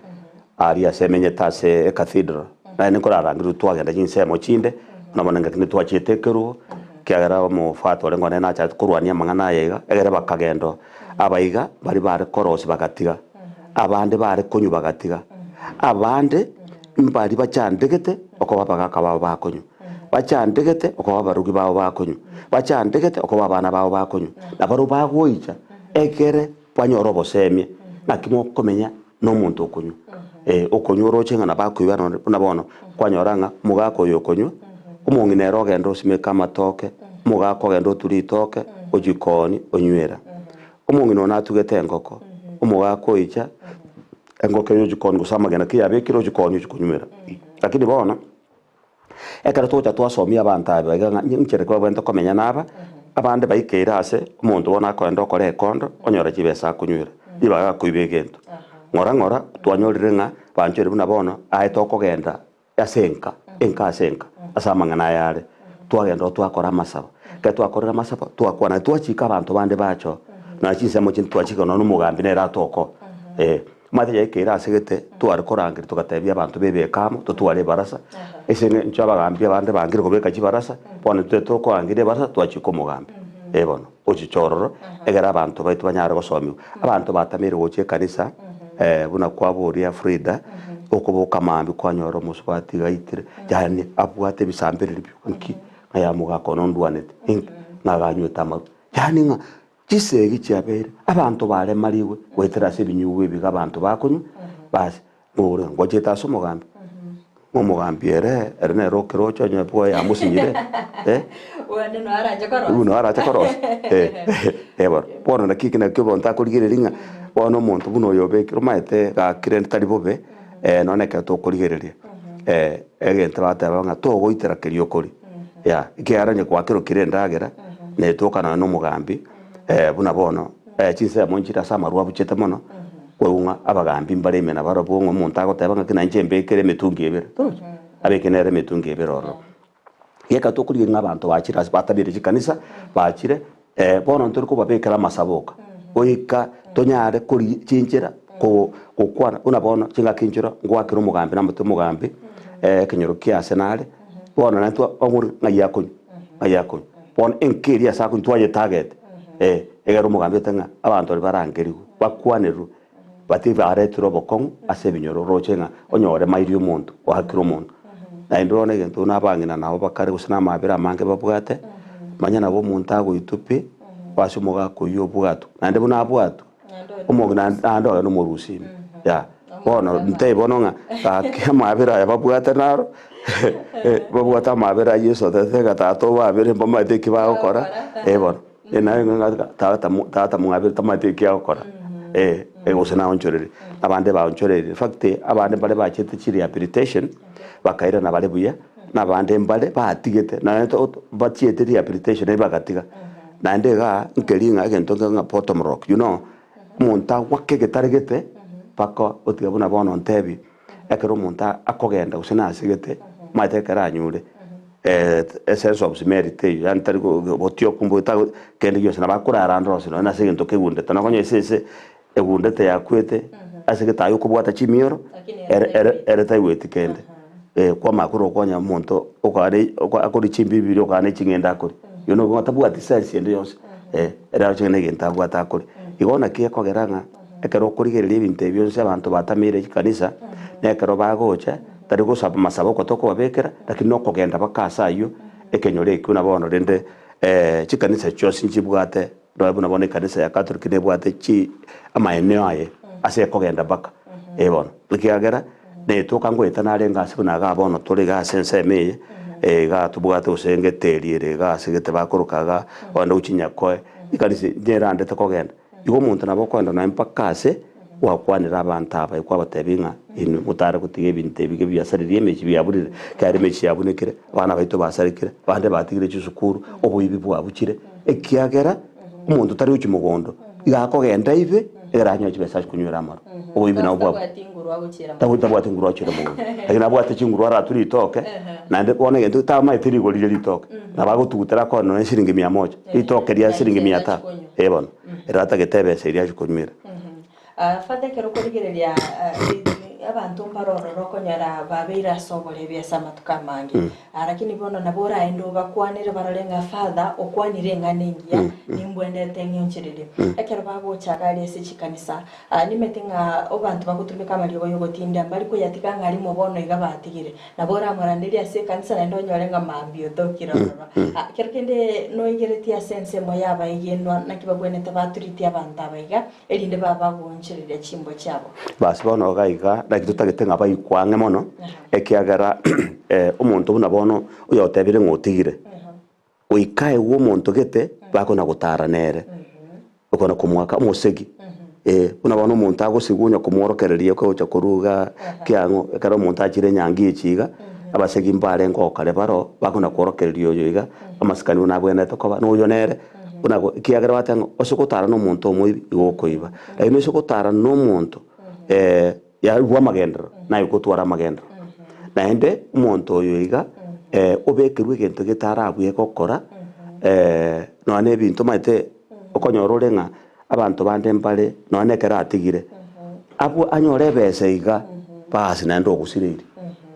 aria ase emenyete ase ecathedral, naende nkorarangerwe twagenda chinsemo chinde, buna bono engaki ntitwachiete ekerubo, ekiagera omofata orenge onene nachagete korwania amang'ana aya iga, egere bakagenda oo. Abaiga baria bare korosia bagatiga, abande bare konywa bagatiga, abande mbaria bachandegete okoba abagaka babo bakonywa. Bachandegete okoba abarugi bao bakonywa, bachandegete okoba abana bao bakonywa, na barabwo bagoicha ekere banyore obosemia naki mokomenya na omonto okonywa. Eh, okonywa oroche ng'a nabo akoiba nonye buna bono, kwanyora ng'a omogaka oyo okonywa, omong'ina ere ogenda osimeke amatoke, omogaka ogenda oture ritoke, ochie kooni onywera. Omong'ina one atugete engoko, omogaka oicha, engoko eywo ochia kooni gose amagena ki yabekire ochia kooni ochia konywera. Lakini bono. Ekero togocha twasomia abanto aba iga ng'a inchera ki babwenerete komenya na aba, abande baikeire ase omonto bono akoenda okora ekondo, onyora chibesa akonywera, ribaga akoiba egento. Ng'ora ng'ora twanyorire ng'a banchore buna bono aye tokogenda ase enka, enka ase enka, ase amang'ana aya are, twagenda oo twakora amasabo, ekero twakorire amasabo, twakwana twachika abanto bande bache oo, nonya chinsemo chinde twachika nonya omogambi nere atoke oo, eh. Omanyete yaikeire ase gete, tware korangeria togatebia abanto bebeke amo, totware ebarasa, ase eng'encho abagambi abande bangire kobeka chibarasa, bono intwe tokoangeria ebarasa twachika omogambi, eh bono, ochiche ororo, egere abanto baito banyare gosomiwa. Abanto batameire gocha ekanisa, buna kwaboria Frida, okoboka mambia kwanyora omosubati iga aitire, yaani abwate ebisambereri bioka nki, ng'a yamogaka one ondwanete, inki, ng'a aganywete amarwa, yaani ng'a Chisegi chiabeire, abanto baremarigwe goetera ase ebinyugwa ebi iga abanto bakonywa, bas ng'ore ngochete ase omogambi, ng'a omogambi ere, ere nere okeroche onye bwoye amosinyire eh, Buna noo arache korosia. buna arache korosia eh, eh bono. Bono naki eki nakio omonto akorigereria ng'a bono omonto buna oyo obekire omanyete gaki rende tari bobe, nonye ekero tokorigereria egento bateba ng'a togoitera keria okoria. Yea, ekiagera onye gwakerokire endagera, netoka nonya na omogambi, buna bono chinsemo nchire ase amarwa abuchete mono, kwaigwa ng'a abagambi mbare ime nabarabwo ng'a omonto agoteba ng'aki nainche mbekere emetungi ebere, torochi? Abeke nere emetungi ebere ororo. Geka tokorigereria ng'a abanto bachire ase batabire chikanisa, bachire, bono ntori kobabekera amasabo oka, goika tonyare kori chinchera ko gokwana buna bono chingaki nchire ngoakera omogambi namotebie omogambi, ekenyoro kia ase nare. Bono naintwe bagore ng'ai akonywa, ng'ai akonywa. Bono enka eria ase akonywa twayetagete, eh, egere omogambi ote ng'a abanto baria barangerigwe, bakwanerwe, batige bareterwe obokong'u ase ebinyoro oroche ng'a onyore mairi omonto, oakire omonto. Naende bono egento buna abang'ina nabo bakare gose na amabera amange babwate, manya nabo omonto agoitwa pi, ase omogaka oyio obwatwa, naende buna abwatwa. Omong'ina naende oye nomorusia ime. Yea. Bono ntebie bono ng'a gaki amabera aya babwate naro, babwate amabera a Yeso otebete ng'a tata obabere mbamaete eki bagokora, eh bono. Naye ng'a tata tata mwabere tamanyeti eki agokora. Eh, gose naonchoreria. Abande baonchoreirie. In fact, abande mbare bachete chi rehabilitation, bakairana bare buya, na abande mbare batigete, naende to bachiete rehabilitation naende bagatiga. Naende igaa, nkeri ng'a egento nkere ng'a bottom rock, you know, omonto agwake egetare gete, mpaka otiga buna bono ntebi, ekero omonto akogenda gose nasegete, omanyete ekero anyure, a sense of smell teiyo, yaani tari gotioka mbobe tago kende gionsi nabo akorara ande onsi nonye ase egento kegundete, nokonya esese egundete yakwete ase egetayo okobwata chimioro, ere ere ere taigweti kende. Kwamanya korwa okonya omonto okare akoria chimbibiria okare ne ching'ende akoria, oyio nigo tabwati sense ende yonsi, ere aroche ng'a na egento abwate akoria. Igo naki ekogera ng'a ekero okorigereria ebinto ebi bionsi abanto batameire chikanisa, na ekero bagocha, tari gosaba amasabo okwo tokobabekera, lakini na okogenda mpaka ase ayio, ekenyoro ekio buna bono rende chikanisa chionsi nchibwate, nonye buna bono ekanisa ya Catholic nebwate chi amaeneo aye ase ekogenda mpaka, eh bono. Ekiagera, netoka ngoeta narenge ase buna igaa bono tore igaa ase ensemo eye, igaa tobwate gose ngeteri ere igaa ase gete bakoroka igaa, ogende gochia Nyakoe, ekanisa nerandete kogenda. Igo omonto nabo okoenda nonya mpaka ase gwakwanera abanto aba, kwabatebia ng'a inwe motare gotiga ebinto ebi ebiasaririe emechie biaburire, ekiagera emechie yabunekire, abana baito basarekire, abande batigire chisukuru, oboibi bwabuchire, ekiagera omonto tari gochia mogondo, iga akogenda aibe ekero anyore chibesa achie konywera amarwa. Oboibi nabo bwabu tabwati nguru agochiera mogondo, lakini nabwate chinguru aratwe ritoke, naende bono egento tamaeti rigori ria ritoke, nabo agotugutera akoe nonya shilingi mia moja, ritoke ria shilingi mia tano. Ee bono, ere atagete ebesa eria achie konywera. Father ekero okorigereria abanto mbare ororo okonyora babeire ase oborebi ase amatuko amange, lakini bono nabo oraende obakwanere barore ng'a Father okwanire eng'ana engiya nimbwenerete ng'ionchererie. Ekero bagocha iga aria ase chikanisa, nimanyete ng'a abanto bagotumeka amariogo ya ogotindia mbari koyatiga ng'a rimo bono iga batigire. Nabo oramoranderie ase ekanisa naende onyore ng'a mambia otokire ororo. Kero kende noigeretie ase ensemo y'abaegenwa naki babwenerete baturitie abanto aba iga, erinde babagoonchoreria chimbwa chiabo. Basi bono iga iga naki totagete ng'a baikwe ang'e mono, ekiagera omonto buna bono oyotebire ng'a otigire, goika aegwe omonto gete bakona gotara nere, okona komoaka omosegi, eh, buna bono omonto agosigwa onya komworokereria okogocha korwa igaa kiang'o, ekero omonto achire enyangi echi iga, abasegi mbarenge okare baroo, bakona kworokereria oyo iga, amasikani buna abwenerete koba, na oyo nere, buna ekiagera bateba ng'a ase gotara na omonto omoibi igo okoiba, lakini ase gotara na omonto yarwa amagenderero, naye gotwara amagenderero. Naende omonto oyo iga obekerwe egento getarabue gokora, nonya na ebinto omanyete okonyora ore ng'a abanto bande mbare nonya na ekero atigire, abwo anyore ebesa iga basi naende ogusireiri,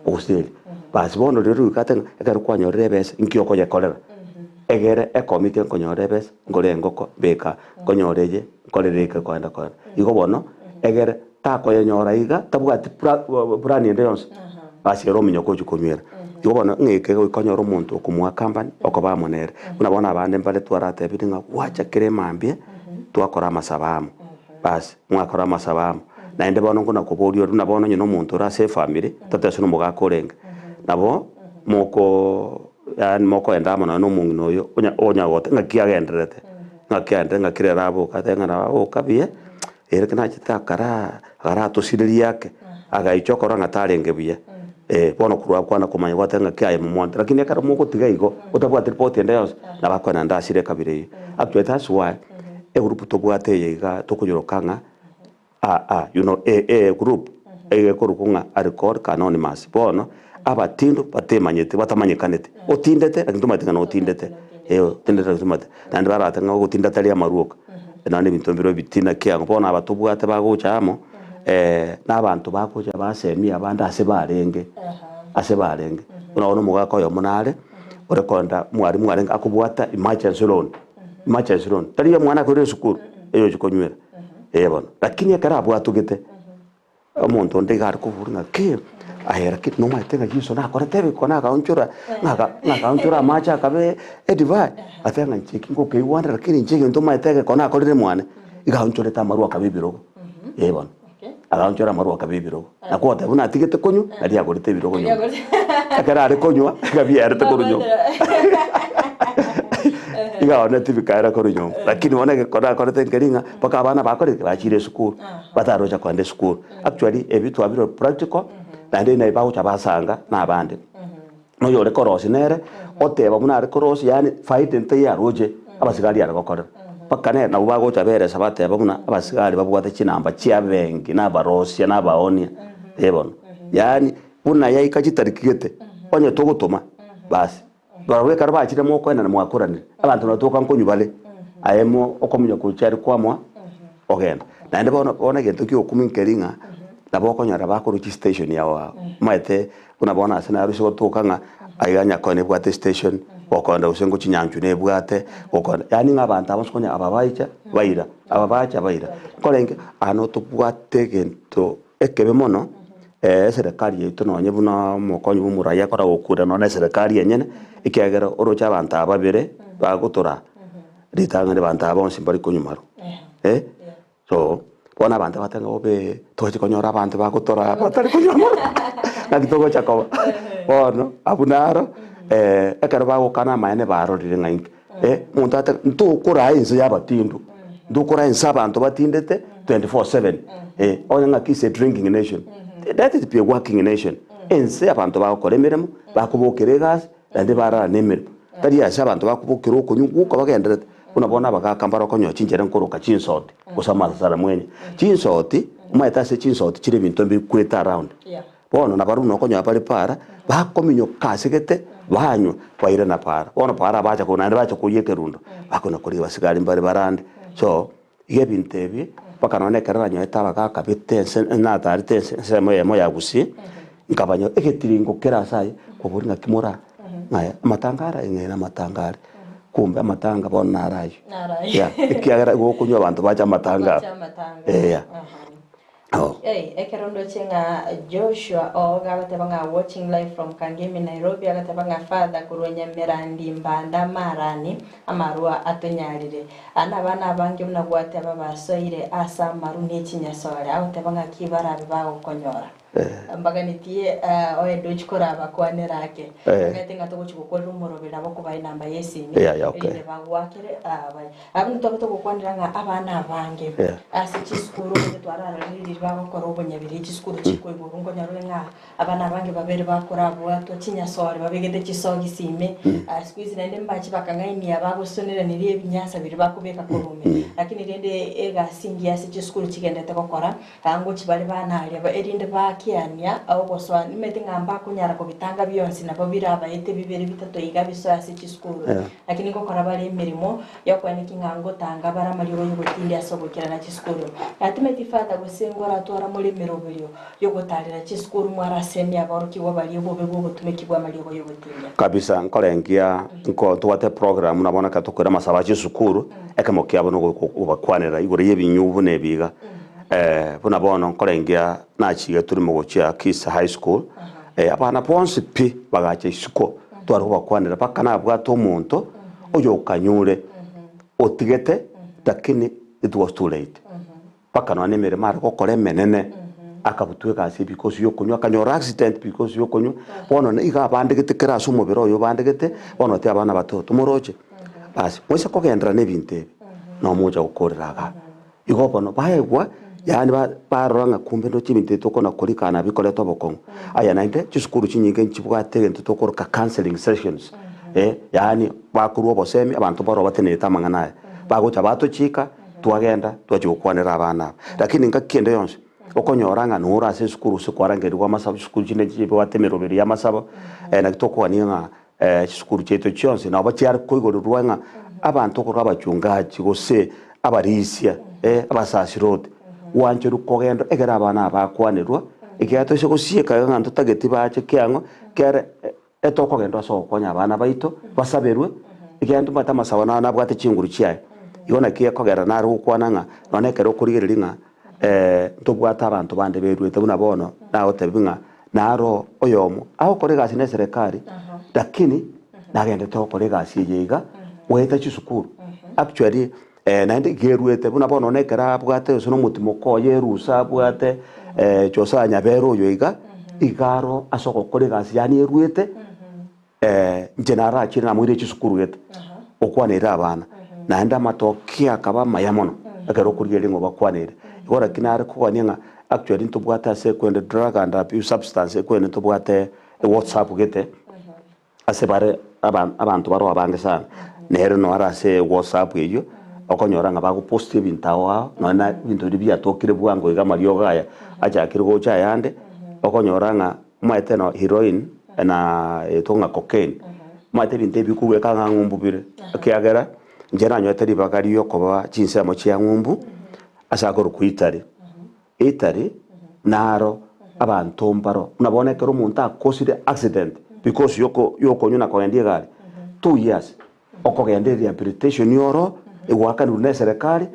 ogusireiri. Basi bono rirorio goika ate ng'a ekero kwanyorire ebesa inki okoyekorera? Egere ekomiti nkonyora ebesa, nkore engoko, mbeka, nkonyore eye, nkorere eke kogenda kogenda. Igo bono, egere takoyenyora iga, tabwati plan ende yonsi, basi ere ominyoka ochia konywera. Igo bono ng'eke goika onyore omonto okomoa company, okoba amo nere. Buna bono abande mbare twaratebirie ng'a gwacha kera emambia, twakora amasabo amo, basi mwakora amasabo amo. Naende bono nkona koboria ore buna bono onye na omonto ore ase efamiri, totebe ase nomogaka orenge, nabo mokoo. Yaani mokoenda amo nonya na omong'ina oyo, onya onya goteba ng'aki agendererete, ng'aki agendererete, ng'aki rero aboka, atebe ng'a nabo aboka buya, ere ekero nachete akaraa, akaratosireria ake, agaicha okorora ng'a tarenge buya, eh, bono korwa abwo kwana komanya gwateba ng'aki aye momwanto. Lakini ekero mogotiga igo, otabwati report ende yonsi, nabo akoenda naende asire ekabira eyio. Actually that's why, egroup tobwate eye igaa tokonyoroka ng'a. Aa, you know, e, e group egekorokwa ng'a Alcoholic Anonymous. Bono, abatindu batemanyeti, batamanyekaneti. Otindete, lakini tomanyeti ng'a notindete. Eh, otindete lakini tomanyeti. Naende barate ng'a ogotinda tari amarwa oka. Naende ebinto mbire ebitina kiang'o. Bono aba tobwate bagocha amo, na abanto bagocha basemia abande ase barenge, ase barenge. Buna bono omogaka oyomo nare, ore kogenda mwalimu arenge akobwata emergency loan, emergency loan. Tari omwana akoirwa esukuru, eyochia konywera. Ee bono, lakini ekero abwatogete, omonto onde iga are kobora ng'a ki, aye lakini nomanyete ng'a Yeso nakorete ebikone akaonchora, ng'a ng'a akaonchora amache akaba edivai, agateba ng'a inche eki ngokeigwanera lakini inche egento omanyete egekone akorire mwane, iga aonchorete amarwa akaba ebirogo, ee bono. Agaonchora amarwa akaba ebirogo. Na goteba buna atigete konywa, nario agorete ebirogo nyomba. Ekero are konywa, ekabi yarete korwa nyomba. Iga aoneti bikaera korwa nyomba. Lakini bono egekone akorete nkeri ng'a mpaka abana bakorire ki? Bachire esukuru, batarocha kogenda esukuru. Actually ebi twabire practical, naende nabi bagocha basanga na abande. Na oyore korosia nere, oteba buna are korosia yaani faida ntaiyo aroche, abasigari are gokorera. Mpaka nere nabo bagocha beresa bateba buna abasigari babwate chinamba chia abenki na abarosia na abaonia, eh bono. Yaani buna yaika chitariki gete, onye togotoma, basi. Barabwo ekero bachire mokoenana mwakoranire, abanto nabatoka nkonywa bare, aye mo okomunya gochia aria kwamwa ogenda. Naende bono bono egento kia okumia nkeri ng'a, nabo okonyora bakorwa chistation ao ao, omanyete buna bono ase narusia gotoka ng'a aiga Nyakoe nebwate estation, gokoenda gose ngochia Nyanchwa nebwate, gokoenda yaani ng'a abanto aba bonsi konya aba baicha baira, aba bacha baira. Nkorenge ano tobwate egento Ekebe mono, eserekari yaito nonye buna omokonyi bwa omoraia akora gokura nonye na eserekari enyene, ekiagera oroche abanto aba babere bagotora ritang'ani abanto aba bonsi mbari konywa marwa eh, so bono abanto bateba ng'a obe tochi konyora abanto bagotora batari konywa amarwa naki togocha koba. Bono abwo naro ekero bagokana amaene barorire ng'a inki omonto ate ntokoraa ense ya abatindu, ntokoraa ense abanto batindete 24/7 onye ng'aki is a drinking nation, let it be a working nation, ense abanto bagokora emeremo, bakobokera egasi, naende barara na emeremo, tari ase abanto bakobokera okonywa gwoka bagenderete, buna bono abagaka mbare okonyora chinchera nkoroka chinsoti, gose amasasara mwenye. Chinsoti, omanyete ase chinsoti chire ebinto mbikwete around. Bono nabarabwo nokonyora bare para, bakominyoka ase gete, banywa, bairana para. Bono para bacha ko naende bacha koyia ekerundo, bakona koria abasigari mbare barande. So, iga ebinto ebi, mpaka nonye ekero nanyorete abagaka bete ense natarete ense ensemo eyemo ya gusii, nkabanyora egetiringo kere ase aywo, nkoboria ng'aki moraa, ng'a amatanga ara ng'a ee amatanga are. Kumbe amatanga bono naro aywo. Naro aywo. Yeah, ekiagera igo okonywa abanto bache amatanga Bache aba. amatanga. Eya. Aha. Oh. Ei, ekero ndoche ng'a Joshua oo agateba ng'a watching live from Kangemi Nairobi agateba ng'a father korwa Nyamerandi Mbanda Marani amarwa atonyarire. Aa nabana abange buna gwateba basoire ase amaru ne chinyasore agoteba ng'a ki barabe bagokonyora. Mbaganetie oende ochie korabakwanera ake. Omanyete ng'a togochia gokwarera omoroberi nabo okobae enamba y'esimi Yeah, yeah, okay. erinde bagoakere baye. Abwo ntobe togokwanera ng'a abana abange Yeah. ase chisukuru onye twararorire riria bagokora obonyabiri chisukuru chikoigwa obwo nkonyora ore ng'a abana abange babere bakorabwatwa chinyasore babegete chisogisi ime siku hizi naende mbache bakang'ainia bagosoneranirie ebinyasa biria bakobeka korwa ime. Lakini rende egasi engiya ase chisukuru chigenderete gokora Aa ngochia bare bana aria erinde bakiania ogosoa, nimanyete ng'a mbakonyara kobitanga bionsi, nabo birabaete bibere bitato iga bisoe ase chisukuru. Lakini ngokora bare emeremo y'okoenekia ng'a ngotanga bare amariogo y'ogotindia ase ogoikerana chisukuru. Na timanyeti Father gose ngoratwara more emeroberio y'ogotarera chisukuru mwarasemie aborokigwa baria obobe bw'obotumeki bw'amariogo y'ogotindia. Kabisa nkorengia nko ntobwate program nabo ekero tokoira amasabo a chisukuru, ekemo kiabo nogokobakwanera igoro y'ebinyubu buna ebi iga. Buna bono nkorengia nachigetwe rimo gochia Kisa High School, abana bonsi pi bagacha isiko tware kobakwanera mpaka nabwate omonto oyokanyure otigete lakini it was too late. Mpaka nonya na emeremo are gokora emenene akabutwa egasi because yokonywa akanyora accident because yokonywa bono iga abandegete kera ase omobere oye obandegete bono oteba abana bato tomoroche. Basi moise kogenderera na ebinto ebi nomocha gokorera igaa. Igo bono baegwa, yaani barora ng'a kumbe ndoche ebinto ebi tokona korika na bikoreta obokong'u. Aya naende chisukuru chinyinge nchibwate egento tokoroka counselling sessions, yaani bakorwa obosemi abanto mbaro batenerete amang'ana aya. Bagocha batochika, twagenda twachia gokwanera abana aba. Lakini ngaki ende yonsi, okonyora ng'a noro ase esukuru gose kwarangerigwa amasabo chisukuru chinde nchibwate emeroberi ya amasabo, naki tokogania ng'a chisukuru chiaito chionsi nabo chiare koigorerwa ng'a abanto korwa abachungaji gose abarisia, abasasiroti, gwancherwa kogenda ekero abana aba bakwanerwa, ekiagera toise gosieka iga ng'a ntotageti bache kiang'o, kere etokogenda ase ogokonya abana baito, basaberwe, ekiagera ntobwate amasabo naro nabwate chinguru chiaye. Igo naki ekogera nare gokwana ng'a nonye ekero okorigereria ng'a ntobwate abanto bande beruete buna bono, nagotebiwa ng'a naro oyomo agokora egasi na eserekari, lakini nagendete gokora egasi eye iga, goeta chisukuru. Actually naende iga eruete buna bono na ekero abwate gose na omotimoko oye erusa abwate Josiah Nyabera oyo iga, iga aro ase ogokora egasi yaani eruete, inche narachire namoire chisukuru gete. Okwanere abana, naende amatokia akaba amaya mono, ekero okorigereria ng'a obakwanere. Igo lakini nare kogania ng'a actually ntobwate ase ekwende drug and abuse substance ekwende ntobwate ewhatsapp gete, ase bare aba abanto baroo abange sana, nere noo are ase whatsapp eywo, okonyora ng'a bagopost ebinto ao ao, nonye na ebinto biria biatokire bwango iga amariogo aya achakire gocha ayande, okonyora ng'a omanyete no heroin na etwa ng'a cocaine, omanyete ebinto ebi bikobweka ng'a ng'umbu bire, ekiagera inche nanyorete ribaga riokoba chinsemo chia ng'umbu, ase akorokwa Italy. Italy naro abanto mbaro buna bono ekero omonto akosire accident because yoko yokonywa na kogendia egari, 2 years okogenda erehabilitation oro egoakanirwe na eserekari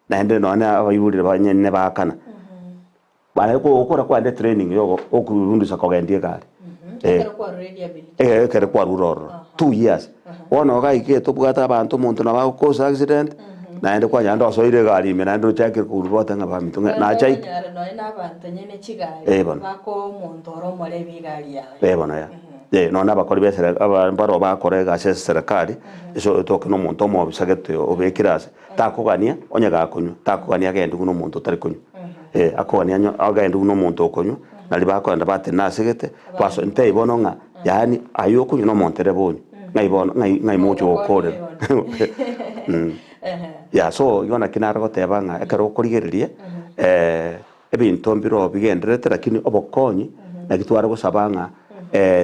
naende nonye abaibori banyene baakana. Baye gokora kwande training yogo okorundisa kogendia egari. Eh. Ekero kwarure rehabilitation. Eh, ekero kwarure ororo. 2 years. Bono iga iga tobwate abanto omonto nabo agokosa accident, naende kwanyora naende osoire egari ime naende ochakire korwa ng'a baminto ng'a nacha Okonyora nonye na abanto nyene chigari Eh, bono. bakoa omonto ore omorebi egari yaye. Eh, bono ya. Eh, nonye na abakori ba esere aba mbaro bakora egasi ase eserekari, ase otoke na omonto omobisa gete obekire ase, takogania onye gakonywa, takogania agende buna omonto otari konywa. Eh, akogania anyo agende buna omonto okonywa, nari bakoenda batenena ase gete, baso ntebie bono ng'a yaani aye okonywa na omonto ere bonywa, ng'ai bono ng'ai ng'ai mogocha gokorera. Yeah, so igo naki nare goteba ng'a ekero okorigereria ebinto mbiro bigendererete lakini obokonyi naki tware gosaba ng'a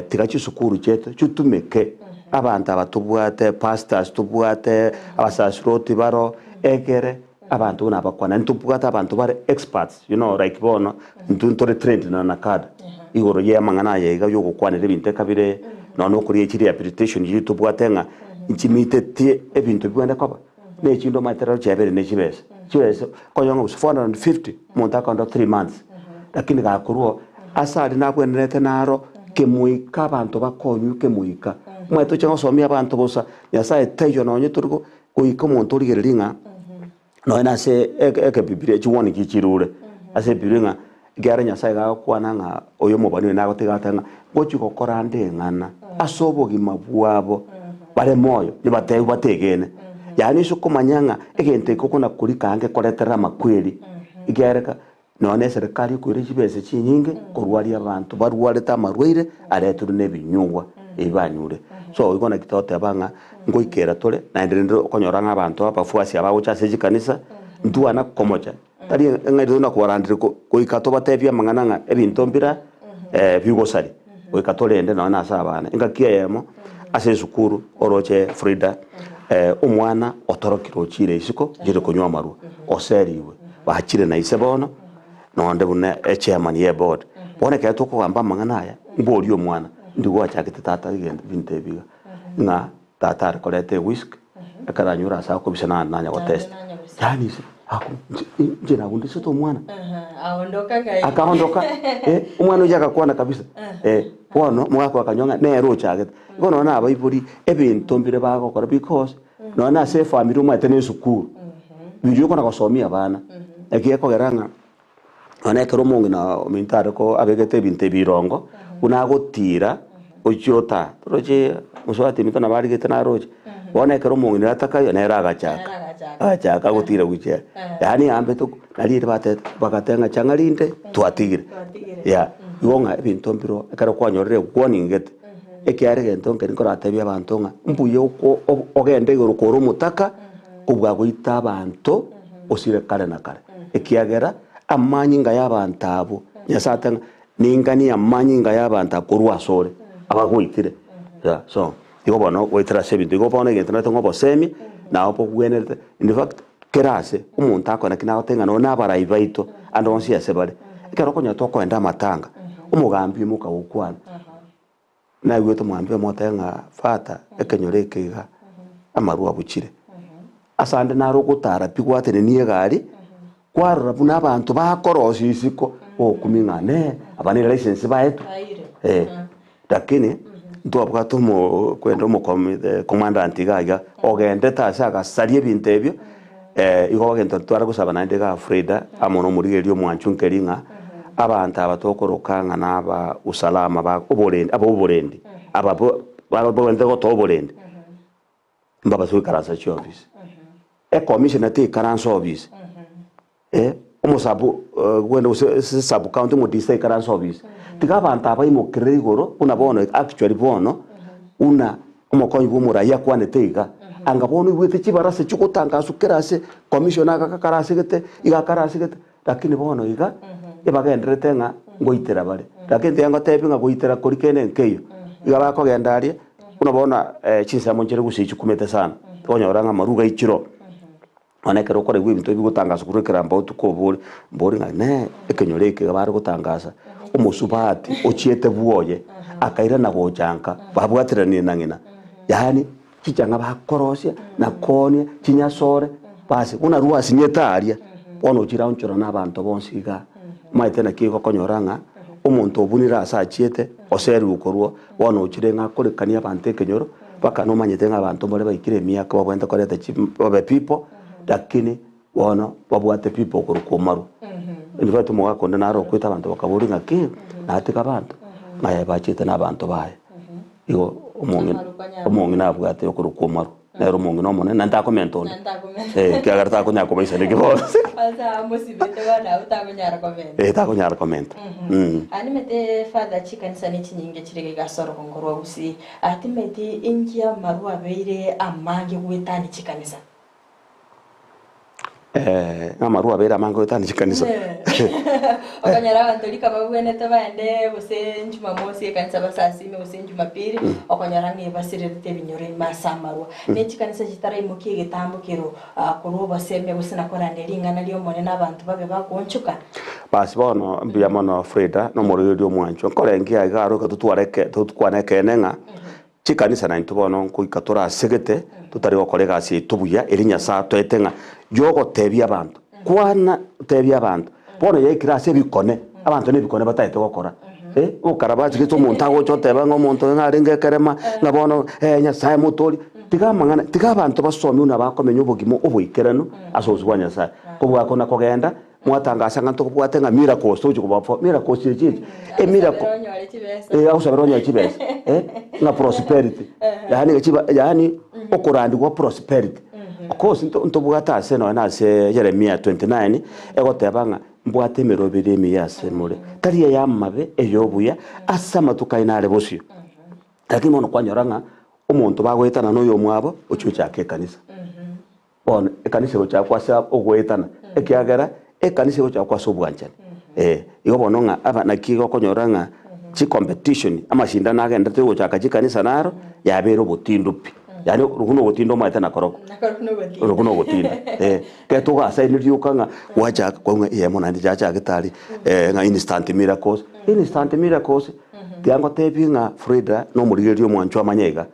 tiga chisukuru chiaito chitumeke, abanto aba tobwate pastors tobwate, abasasiroti baro, egere abanto buna abakwana, ntobwate abanto bare experts you know like bono intwe ntore trained na NACADA igoro ya amang'ana aya iga ya ogokwanera ebinto ekabire nonya na okoria chi rehabilitation chiria tobwate ng'a nchimitetie ebinto bibwenerete koba, na echinde omanyete rero chiabere na chibesa, chibesa okonyora ng'a gose 450 omonto akoenda 3 months, lakini gakorwa oo ase aria nabwenerete naro kemoika abanto bakonywe kemoika. Omanyete oche gosomia abanto bosa, Nyasaye taiyo nonye tori go goika omonto origereria ng'a nonye na ase eke ekebibiria chiwarning chirure ase ebibiria ng'a ekiagera Nyasaye iga agokwana ng'a oyo omobani oyo nagotiga agoteba ng'a ngochi gokora nde eng'ana ase obogima bwabo bare moyo nibatebiwa bategene. Yaani ase okomanya ng'a egento eke okona korika ange koreterera amakweri ekiagera eka nonye na eserekari ekoira chibesa chinyinge korwaria abanto barwarete amarwaire areterwe na ebinyugwa ebi banyure. So igo naki togoteba ng'a ngoikera tore naende rende okonyora ng'a abanto abafuasi aba bagocha ase chikanisa ntwana komocha tari ng'a intwe nakobarandire ko goika tobatebie amang'ana ng'a ebinto mbira bigosaria goika torende nonye na ase abana. Engaki eyemo ase esukuru oroche Frida omwana otorokire ochire isiko ochire konywa amarwa oseriwe bachire na ise bono nonde buna echairman ye eboard. Bono ekero tokogamba amang'ana aya mborie omwana ndi gwachagete tata egento ebinto ebi iga ng'a tata are koreta ewhisk ekero anyure ase akobisa na nanya gotest yaani ise aku inche nagundisete omwana Aondoka ng'ai. akaondoka eh, omwana oyio agakwana kabisa eh, bono omogaka akanywa ng'a nere ochagete. Igo nonya na abaibori ebinto mbire bagokora because nonya na ase efamiri omanyete na esukuru, biria okona gosomia abana, naki gekogera ng'a nonya ekero omong'ina ominto are ko abegete ebinto ebirongo, buna agotira ochia otaa, torochi mosubati ominto nabo arigete naroche, bono ekero omong'ina atakayo nere agachaka, agachaka agotira gochia yaani ambete oko nari riria batete bagateba ng'a chang'a rinde twatigire yeah. Igo ng'a ebinto mbiro ekero kwanyorire ewarning gete, ekiagera egento nkeri nkoratebie abanto ng'a mbuya oko ogende igoro kore omotaka, kobua goita abanto osire kare na kare. Ekiagera amanyinga ya abanto abwo, Nyasaye ateba ng'a ninganie amanyinga ya abanto abwo korwa asore, abagoitire yeah so igo bono goetera ase ebinto igo bono egento naete ng'a obosemi nabo bogwenerete in fact kera ase omonto akore naki nagoteba ng'a nonye na abarai baito ande onsi ase bare, ekero okonyora tokoenda amatanga, omogambi oimoka gokwana, naigwete omogambi oyomo oteba ng'a fata ekenyoro eke iga amarwa abuchire. Ase ande naro ogotara pi gwatenenia egari, kwarora buna abanto bakorosia isiko, ogokumia ng'a nee aba ne license baetwe eh. Lakini ntwabwate omo kwenda omokomi the commandant iga iga ogendete ase agasaria ebinto ebio igo egento tware gosaba naende iga Frida amo na omorigereria omwanchu nkeri ng'a abanto aba tokoroka ng'a na aba usalama ba oborendi aba oborendi aba bo babwenerete gotoa oborendi. Mbabase goikaransa chiofisi. Ecommissioner teikaransa ofisi. Eh, omosabu gwende gose ase sub county omodisi taikaransa ofisi. Tiga abanto aba baimokerere igoro buna bono actually bono buna omokonyi bwa omoraia akwanete iga, anga bono oigwete chibarasa chigotangaswa kera ase commissioner aka kakarasegete iga akarasegete. Lakini bono iga, ebagendererete ng'a ngoitera bare. Lakini tiga ngotebi ng'a goitera koria kende nkeiyo. Iga bakogenda aria, buna bono chinsemo nchire gose chikumete sana, okonyora ng'a amaruga aichire oo. Bono ekero okoraigwa ebinto ebi bigotangasa korwa ekeramba otuko obore, mbori ng'a inee, ekenyoro eke iga bare gotangasa, omosubati ochiete bwoye, akairana gocha nka, babwateranire na ng'ina, yaani Chichang'a bakorosia na koonia chinyasore, basi buna rwasinyete aria, bono ochire aonchorane abanto bonsi igaa. Omanyete naki egokonyora ng'a omonto obunire ase achiete, oserigwe korwa bono ochire ng'a akorekanie abanto ekenyoro, mpaka nomanyete ng'a abanto mbare baikire emiaka babwenerete koreta chi babe people, lakini bono babwate people okorokwa omarwa. In fact omogaka onde naro okwete abanto bakaboria ng'aki, natiga abanto, ng'a yaya bachiete na abanto baye. Igo omong'ina omong'ina abwate okorokwa omarwa, nere omong'ina omonene naende takomenta onde, eh, ekiagera takonyara kobaisana bonsi. Ase amosibete bono abwo takonyara komenta. Eh, takonyara komenta mm. Aa nimete Father chikanisa ne chinyinge chire iga ase orogongo rwa Gusii. Aa timeti inki amarwa abeire amange goetania chikanisa? Ng'a amarwa abeire amange goetania chikanisa. Okonyora abanto rika babwenerete baende gose Jumamosi ekanisa basasime gose Jumapili, okonyora ng'a ebasirerete ebinyoro ime ase amarwa. Ne chikanisa chitaraimokia egetambo kero korwa obosemia gose na korania ring'ana ri'Omonene abanto babe bakoonchoka. Basi bono mbuya mono Frida, na omorogereria omwanchwa. Nkorengia iga aro ekero totware eke tokwane ekeene ng'a. Chikanisa naintwe bono nkoika torasegete totari gokora egasi yaito buya eria Nyasae atoete ng'a yogotebia abanto. Kwana tebia abanto. Bono yaikire ase ebikone, abanto nebikone batagete gokora. Eh, okara bachigete omonto agocha oteba ng'a omonto oyo ng'a arenge ekerema, ng'a bono eh Nyasae motorie. Tiga amang'ana, tiga abanto basomigwe buna bakomenya obogima oboikeranu ase obosio bwa Nyasae. Kobua kona kogenda, Mwatangasa ng'a ntobwate ng'a miracles togochia kobafo miracles echi echi emiracle Agosabera onyore chibesa. eh agosabera onyore chibesa eh ng'a prosperity yaani chiba yaani okorandigwa prosperity of course nto ntobwate ase nonya na ase Jeremia 29 egoteba ng'a mbwate emeroberi emiya ase more tari ey'amabe ey'obuya ase amatuko aino are bosio. Lakini bono kwanyora ng'a omonto bagoetana na oyomwabo ochia gochaka ekanisa. Bono ekanisa egochakwa ase ogoetana, ekiagera ekanisa egochakwa ase obwanchani. Eh, igo bono ng'a aba naki igo okonyora ng'a chicompetition, amashindano agenderete gochaka chikanisa naro, yabeire obotindu pi. Yaani orokwo na obotindu omanyete nakorokwo. Orokwo na obotindu, eh. Ekero togasaini rioka ng'a gwachaka kwaigwa ng'a eyemo naende yachagete aria, ng'a instant miracles, instant miracles, tiga ngotebie ng'a Frida na omorigereria omwanchwa amanye iga,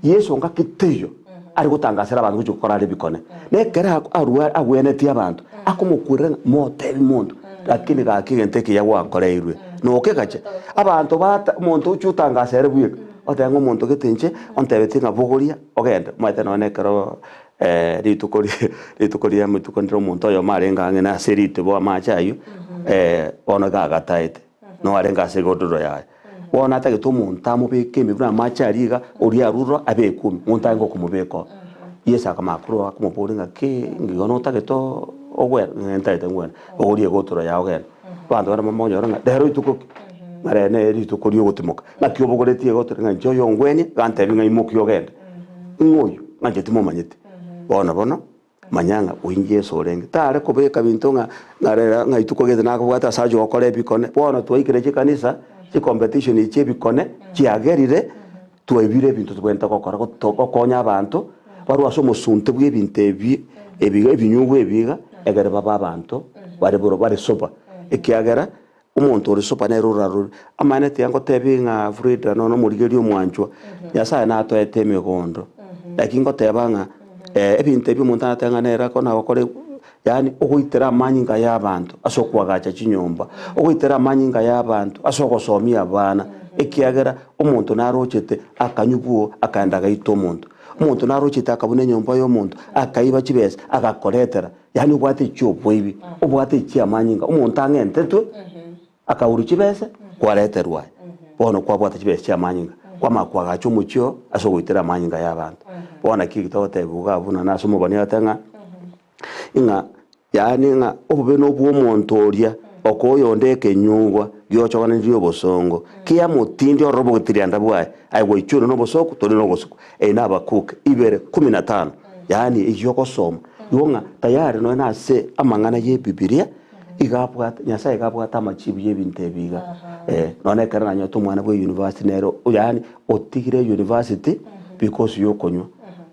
Yeso ngaki teiyo. are gotangasera abanto gochia gokora are ebikone. Na ekero arwa agwenetie abanto, akomokurera ng'a motebi monto, lakini gaki egento ekiya gwakoreirwe, nokegache. Abanto bata omonto ochia otangasa ere bweka, oteba ng'a omonto gete inche ontebetie ng'a bogoria ogende, omanyete nonye na ekero rituko ri rituko ria rituko ndire omonto oyomo arenge ang'e na ase ritibo amache aywo, bono iga agataete, noo arenge ase egodoro yaye. Bono atagete omonto amobeke ime buna amache aria iga, oria arure abekwe ime, omonto aye ngokomobeka oo. Yeso akamanya korwa akomoboria ng'a ki igo notagete ogwene? Ng'a ntagete ngwene. Bogoria egotoro yao genda. Abanto bande bamonyore ng'a rero rituko ki? Ng'a rero nere rituko riogotimoka. Naki obogoretie egotoro ng'a inche oyo ongwenie, iga antebie ng'a imokia ogende. Ng'o oyio? Ng'a inche timomanyeti. Bono bono. Manya ng'a oyio Yeso orenge. Tare kobeka binto ng'a ng'a rero ng'a rituko gete nakobwate ase aye gokora ebikone. Bono twaikire chikanisa, chicompetition echi chi'ebikone chiagerire twaibire ebinto tobwenerete gokora goto gokonya abanto barwe ase omosunte bw'ebinto ebi ebiga ebinyugwa ebi iga, egere babe abanto bare boro bare sober. Ekiagera omonto ore sober nere orarore. Amaene tiga ngotebi ng'a Frida nonya omorigereria omwanchwa, Nyasaye natoete emegondo, lakini ngoteba ng'a ebinto ebi omonto aratebe ng'a nere akona gokora yaani ogoitera amanyinga ya abanto ase okoagacha chinyomba, ogoitera amanyinga ya abanto ase ogosomia abana, ekiagera omonto narochete akanywa bwo akaenda agaita omonto, omonto narochete akabuna enyomba ya omonto, akaiba chibesa, agakoretera. Yaani obwate echi'oboibi, obwate echi'amanyinga, omonto ang'entetwe, akaurwa chibese, kwareterwa aye. Bono kwabwata chibesa chi'amanyinga. Kwamanya koagacha omochie oo ase ogoitera amanyinga y'abanto. Bono naki eki togotebiwa iga abwo buna nase omobani agoteeba ng'a, ng'a yaani ng'a obobe nobwa omonto oria okoa oyonde ekenyugwa giochoganirie obosongo, kiamotindi ororo obogotirianda bwaye, aye gwaichorwe nobosooku tori nogosukwa. Eye na Habakuki ibere kumi na tano, yaani eyio ogosoma. Igo ng'a tayari nonya nase amang'ana y'Ebibilia, iga abwate, Nyasaye iga abwate amachibu y'ebinto ebi iga. Eh, nonya ekero nanyorete omwana bwa university nere yaani otigire university because y'okonywa.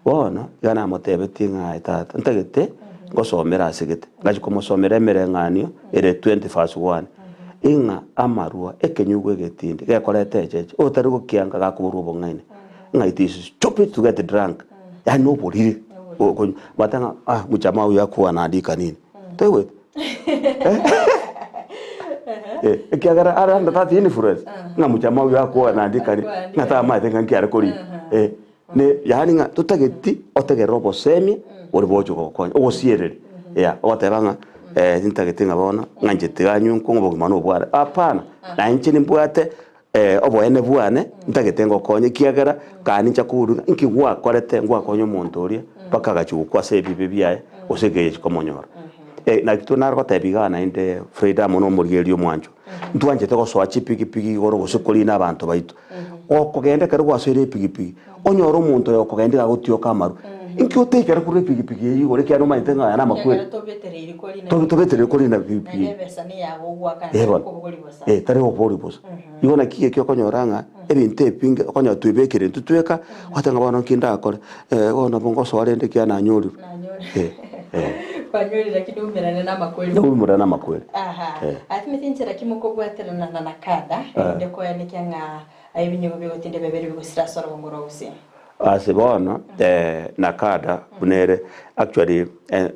Bono, iga namotebetie ng'a aye tata, ntagete ngosomere ase gete. Ngachia komosomera emereng'anio ere 20 verse 1, ing'a amarwa ekenyugwa egetindi gekoreta echeche, otari gokianga gakoborwa obong'aini, ng'a it is stupid to get drunk, yaani noboriri okonywa. Bateba ng'a ah mjamaa huyu hakuwa anaandika nini? Toigwete? Eh, ekiagera are under that influence, ng'a mjamaa huyu hakuwa anaandika nini? Ng'a tamaete ng'a nki are korika. Eh, ne yaani ng'a totageti otegerere obosemia oria bogochia gogokonya, ogosiereria, yeah, ogoteba ng'a ntagete ng'a bono ng'a inche tiga nywe nkong'u obogima nobwane, hapana, na inche nimbwate oboene bwane ntagete ngokonye ekiagera kare nincha kourwa ng'a inki gwakorete ngwakonya omonto oria mpaka agachia gokwa ase ebibe biaye gose ekechi komonyora. Naki to nare gotebia igaa naende Freda amo na omorigereria omwancho, ntwanchete gosoa chipigipigi igoro gose korina abanto baito. Gokogenda ekero gwasoire epigipigi, onyore omonto oyo okogenda iga agotioka amarwa, inki oteikera korwa epigipigi eyio igoro ekiagera nomanyete ng'a aya namakweri. Tobetereiri korina pigipigi eye. Eh bono, eh tari gokoboria bosa. Igo naki eki okonyora ng'a ebinto ebinge okonyora twebekire intwe tweka, gwateba ng'a bono nki ndakore, bono nabo ngosoa rende ekiagera nanyorire. Eh, eh. Kwanyorire lakini oumerane na amakweri. Oumerane na amakweri. Aha. Eh. Atimete inchera ki mokobwaterana na Nakada, erinde koenekia ng'a ebinyogo bi'ogotinda biabeire bigosira ase orogongo rwa Gusii? Ase bono, Nakada buna ere actually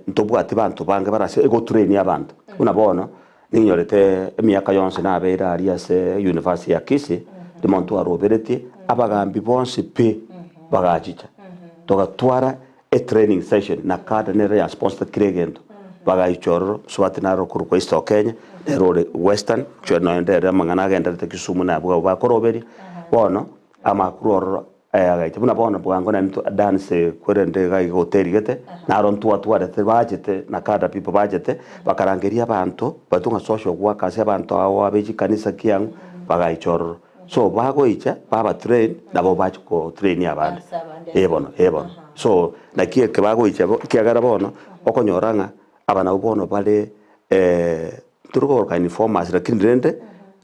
ntobwati banto bange bare ase egotrain abanto. Buna bono Ninyorete emiaka yonsi nabeire aria ase university ya Kisii, rimo ntwaroberetie abagambi bonsi pi bagachicha, togatwara etraining session na kada nere ya sponsored kera egento, bagaicha ororo, mosubati nare okorokwa East Okenya, nere ore Western, actually nonya ndere amang'ana agenderete Kisumu nabwo abwo bakoroberia, bono amakuru ororo Agacha buna bono bwango naende to dance kwerende iga iga hoteli gete, naro ntwatwarete bachete na kada people bachete, bakarangeria abanto, baito ng'a social workers abanto abo abe chikanisa kiang'u, bagaicha ororo. So bagoicha, baba train, nabo bachia ko train abande. Ase abande. Eh bono, eh bono. So naki eke bagoicha bo ekiagera bono, okonyora ng'a aba nabwo bono bare Ntori koroka informers lakini rende